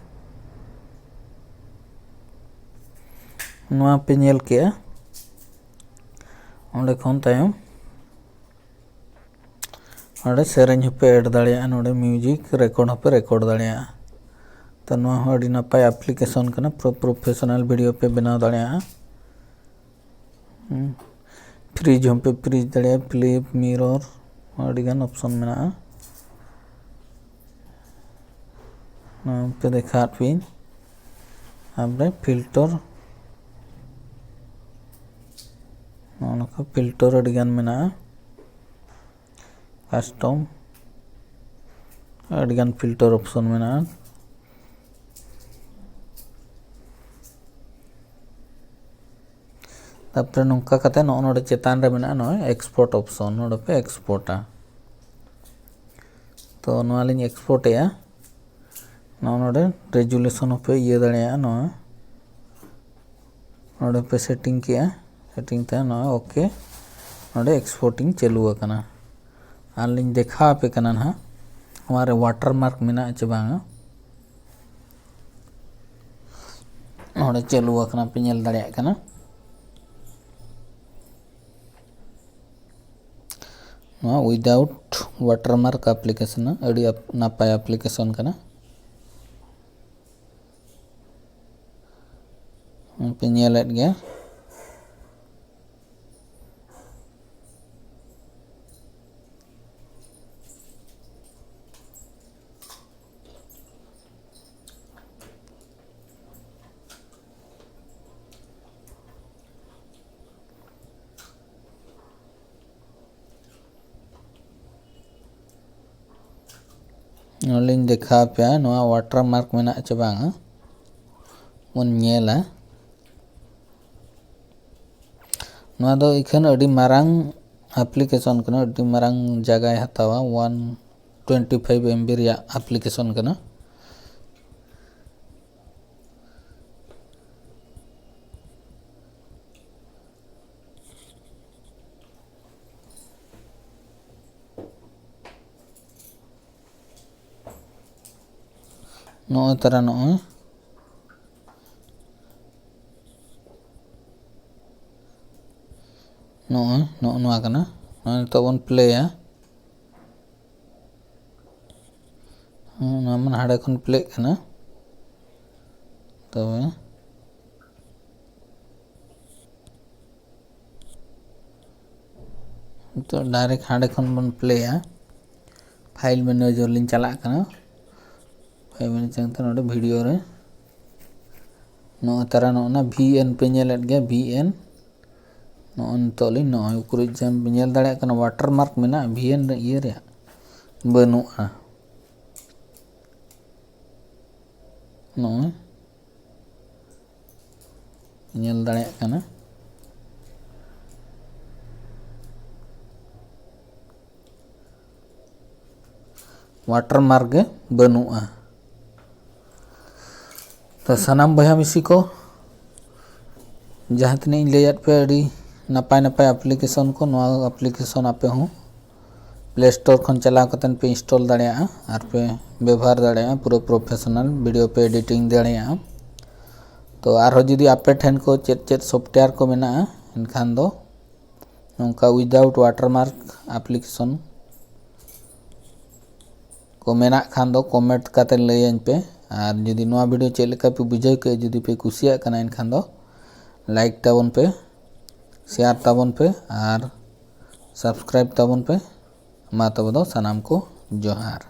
ᱱᱚᱣᱟ ᱯᱮ ᱧᱮᱞ ᱠᱮᱜᱼᱟ᱾ ᱚᱸᱰᱮ ᱠᱷᱚᱱ ᱛᱟᱭᱚᱢ ᱱᱚᱰᱮ ᱥᱮᱨᱮᱧ ᱦᱚᱸᱯᱮ add ᱫᱟᱲᱮᱭᱟᱜᱼᱟ, ᱱᱚᱰᱮ music record ᱦᱚᱸᱯᱮ record ᱫᱟᱲᱮᱭᱟᱜᱼᱟ᱾ ᱛᱚ ᱱᱚᱣᱟ ᱦᱚᱸ ᱟᱹᱰᱤ ᱱᱟᱯᱟᱭ application ᱠᱟᱱᱟ, ᱯᱨᱚ-, professional video ᱯᱮ ᱵᱮᱱᱟᱣ ᱫᱟᱲᱮᱭᱟᱜᱼᱟ᱾ ᱦᱩᱸ᱾ Freeze ᱦᱚᱸᱯᱮ freeze ᱫᱟᱲᱮᱭᱟᱜᱼᱟ, flip, mirror, ᱟᱹᱰᱤᱜᱟᱱ option ᱢᱮᱱᱟᱜᱼᱟ᱾ ᱱᱚᱣᱟ ᱯᱮ ᱫᱮᱠᱷᱟᱣᱟᱫ ᱯᱮ᱾ ᱛᱟᱨᱯᱚᱨᱮ filter, ᱱᱚᱜᱼᱚ ᱱᱚᱝᱠᱟ filter ᱟᱹᱰᱤᱜᱟᱱ ᱢᱮᱱᱟᱜᱼᱟ᱾ Custom, ᱟᱹᱰᱤᱜᱟᱱ filter option ᱢᱮᱱᱟᱜᱼᱟ᱾ ᱛᱟᱨᱯᱚᱨᱮ ᱱᱚᱝᱠᱟ ᱠᱟᱛᱮ ᱱᱚᱜᱼᱚ ᱱᱚᱰᱮ ᱪᱮᱛᱟᱱ ᱨᱮ ᱢᱮᱱᱟᱜᱼᱟ ᱱᱚᱜᱼᱚᱭ export option, ᱱᱚᱰᱮ ᱯᱮ exportᱟ᱾ ᱛᱚ ᱱᱚᱣᱟ ᱞᱤᱧ exportᱮᱜᱼᱟ᱾ ᱱᱚᱜᱼᱚ ᱱᱚᱰᱮ resolution ᱦᱚᱸᱯᱮ ᱤᱭᱟᱹ ᱫᱟᱲᱮᱭᱟᱜᱼᱟ, ᱱᱚᱣᱟ ᱱᱚᱰᱮ ᱯᱮ setting ᱠᱮᱜᱼᱟ, setting ᱛᱮ ᱱᱚᱣᱟ OK, ᱱᱚᱰᱮ exporting ᱪᱟᱹᱞᱩ ᱟᱠᱟᱱᱟ᱾ ᱟᱨ ᱞᱤᱧ ᱫᱮᱠᱷᱟᱣ ᱟᱯᱮ ᱠᱟᱱᱟ ᱱᱟᱦᱟᱜ ᱱᱚᱣᱟ ᱨᱮ watermark ᱢᱮᱱᱟᱜᱼᱟ ᱪᱮ ᱵᱟᱝᱟ᱾ ᱱᱚᱰᱮ ᱪᱟᱹᱞᱩ ᱟᱠᱟᱱᱟ, ᱯᱮ ᱧᱮᱞ ᱫᱟᱲᱮᱭᱟᱜ ᱠᱟᱱᱟ᱾ ᱱᱚᱣᱟ without watermark application ᱟᱹᱰᱤ ᱟᱯ-, ᱱᱟᱯᱟᱭ application ᱠᱟᱱᱟ᱾ ᱯᱮ ᱧᱮᱞᱮᱫ ᱜᱮᱭᱟ᱾ ᱱᱚᱣᱟ ᱞᱤᱧ ᱫᱮᱠᱷᱟᱣ ᱟᱯᱮᱭᱟ, ᱱᱚᱣᱟ ᱣᱟᱴᱟᱨ ᱢᱟᱨᱠ ᱢᱮᱱᱟᱜ ᱪᱮ ᱵᱟᱝᱟ ᱵᱚᱱ ᱧᱮᱞᱟ᱾ ᱱᱚᱣᱟ ᱫᱚ ᱤᱠᱷᱟᱹᱱ ᱟᱹᱰᱤ ᱢᱟᱨᱟᱝ ᱮᱯᱞᱤᱠᱮᱥᱚᱱ ᱠᱟᱱᱟ, ᱟᱹᱰᱤ ᱢᱟᱨᱟᱝ ᱡᱟᱭᱜᱟᱭ ᱦᱟᱛᱟᱣᱟ, one twenty five M B ᱨᱮᱭᱟᱜ ᱮᱯᱞᱤᱠᱮᱥᱚᱱ ᱠᱟᱱᱟ᱾ ᱱᱚᱜᱼᱚᱭ ᱛᱟᱨᱟ ᱱᱚᱜᱼᱚᱭ ᱱᱚᱜᱼᱚᱭ ᱱᱚᱜᱼᱚ ᱱᱚᱣᱟ ᱠᱟᱱᱟ᱾ ᱱᱚᱣᱟ ᱱᱤᱛᱚᱜ ᱵᱚᱱ ᱯᱞᱮᱭᱟ᱾ ᱦᱮᱸ, ᱱᱚᱣᱟ ᱢᱟ ᱦᱟᱸᱰᱮ ᱠᱷᱚᱱ ᱯᱞᱮᱜ ᱠᱟᱱᱟ᱾ ᱛᱚᱵᱮ ᱱᱤᱛᱚᱜ ᱰᱟᱭᱨᱮᱠᱴ ᱦᱟᱸᱰᱮ ᱠᱷᱚᱱ ᱵᱚᱱ ᱯᱞᱮᱭᱟ᱾ ᱯᱷᱟᱭᱤᱞ ᱢᱮᱱᱩ ᱡᱳᱨ ᱞᱤᱧ ᱪᱟᱞᱟᱜ ᱠᱟᱱᱟ᱾ ᱯᱷᱟᱭᱤᱞ ᱢᱮᱱᱩ ᱪᱟᱞᱟᱜ ᱠᱟᱱᱟ, ᱱᱚᱰᱮ ᱵᱷᱤᱰᱤᱭᱳ ᱨᱮ ᱱᱚᱜᱼᱚᱭ ᱛᱟᱨᱟ ᱱᱚᱜᱼᱚ ᱱᱟ ᱵᱷᱤ ᱮᱱ ᱯᱮ ᱧᱮᱞᱮᱫ ᱜᱮᱭᱟ, ᱵᱷᱤ ᱮᱱ᱾ ᱱᱚᱜᱼᱚᱭ ᱱᱤᱛᱚᱜ ᱞᱤᱧ ᱱᱚᱜᱼᱚᱭ ᱩᱠᱩᱨᱤᱡ ᱡᱟᱢ ᱧᱮᱞ ᱫᱟᱲᱮᱭᱟᱜ ᱠᱟᱱᱟ, ᱣᱟᱴᱟᱨ ᱢᱟᱨᱠ ᱢᱮᱱᱟᱜᱼᱟ, ᱵᱷᱤ ᱮᱱ ᱤᱭᱟᱹ ᱨᱮᱭᱟᱜ ᱵᱟᱹᱱᱩᱜᱼᱟ᱾ ᱱᱚᱜᱼᱚᱭ ᱧᱮᱞ ᱫᱟᱲᱮᱭᱟᱜ ᱠᱟᱱᱟ, ᱣᱟᱴᱟᱨ ᱢᱟᱨᱠ ᱜᱮ ᱵᱟᱹᱱᱩᱜᱼᱟ᱾ ᱛᱚ ᱥᱟᱱᱟᱢ ᱵᱚᱭᱦᱟ ᱢᱤᱥᱤ ᱠᱚ, ᱡᱟᱦᱟᱸ ᱛᱤᱱᱟᱹᱜ ᱤᱧ ᱞᱟᱹᱭᱟᱫ ᱯᱮ ᱟᱹᱰᱤ ᱱᱟᱯᱟᱭ ᱱᱟᱯᱟᱭ ᱮᱯᱞᱤᱠᱮᱥᱚᱱ ᱠᱚ, ᱱᱚᱣᱟ ᱮᱯᱞᱤᱠᱮᱥᱚᱱ ᱟᱯᱮ ᱦᱚᱸ ᱯᱞᱮ ᱥᱴᱳᱨ ᱠᱷᱚᱱ ᱪᱟᱞᱟᱣ ᱠᱟᱛᱮᱫ ᱯᱮ ᱤᱱᱥᱴᱚᱞ ᱫᱟᱲᱮᱭᱟᱜᱼᱟ ᱟᱨ ᱯᱮ ᱵᱮᱵᱚᱦᱟᱨ ᱫᱟᱲᱮᱭᱟᱜᱼᱟ, ᱯᱩᱨᱟᱹ ᱯᱨᱚᱯᱷᱮᱥᱚᱱᱟᱞ ᱵᱷᱤᱰᱤᱭᱳ ᱯᱮ ᱮᱰᱤᱴᱤᱝ ᱫᱟᱲᱮᱭᱟᱜᱼᱟ᱾ ᱛᱚ ᱟᱨᱦᱚᱸ ᱡᱩᱫᱤ ᱟᱯᱮ ᱴᱷᱮᱱ ᱠᱚ ᱪᱮᱫ ᱪᱮᱫ ᱥᱚᱯᱷᱴᱣᱮᱭᱟᱨ ᱠᱚ ᱢᱮᱱᱟᱜᱼᱟ, ᱮᱱᱠᱷᱟᱱ ᱫᱚ ᱱᱚᱝᱠᱟ ᱣᱤᱫᱟᱣᱩᱴ ᱣᱟᱴᱟᱨ ᱢᱟᱨᱠ ᱮᱯᱞᱤᱠᱮᱥᱚᱱ ᱠᱚ ᱢᱮᱱᱟᱜ ᱠᱷᱟᱱ ᱫᱚ ᱠᱚᱢᱮᱱᱴ ᱠᱟᱛᱮ ᱞᱟᱹᱭᱟᱹᱧ ᱯᱮ᱾ ᱟᱨ ᱡᱩᱫᱤ ᱱᱚᱣᱟ ᱵᱷᱤᱰᱤᱭᱳ ᱪᱮᱫ ᱞᱮᱠᱟ ᱯᱮ ᱵᱩᱡᱷᱟᱹᱣ ᱠᱮᱫᱼᱟ, ᱡᱩᱫᱤ ᱯᱮ ᱠᱩᱥᱤᱭᱟᱜ ᱠᱟᱱᱟ, ᱮᱱᱠᱷᱟᱱ ᱫᱚ ᱞᱟᱭᱤᱠ ᱛᱟᱵᱚᱱ ᱯᱮ, ᱥᱮᱭᱟᱨ ᱛᱟᱵᱚᱱ ᱯᱮ ᱟᱨ ᱥᱟᱵᱥᱠᱨᱟᱭᱤᱵ ᱛᱟᱵᱚᱱ ᱯᱮ᱾ ᱢᱟ ᱛᱚᱵᱮ ᱫᱚ ᱥᱟᱱᱟᱢ ᱠᱚ ᱡᱚᱦᱟᱨ᱾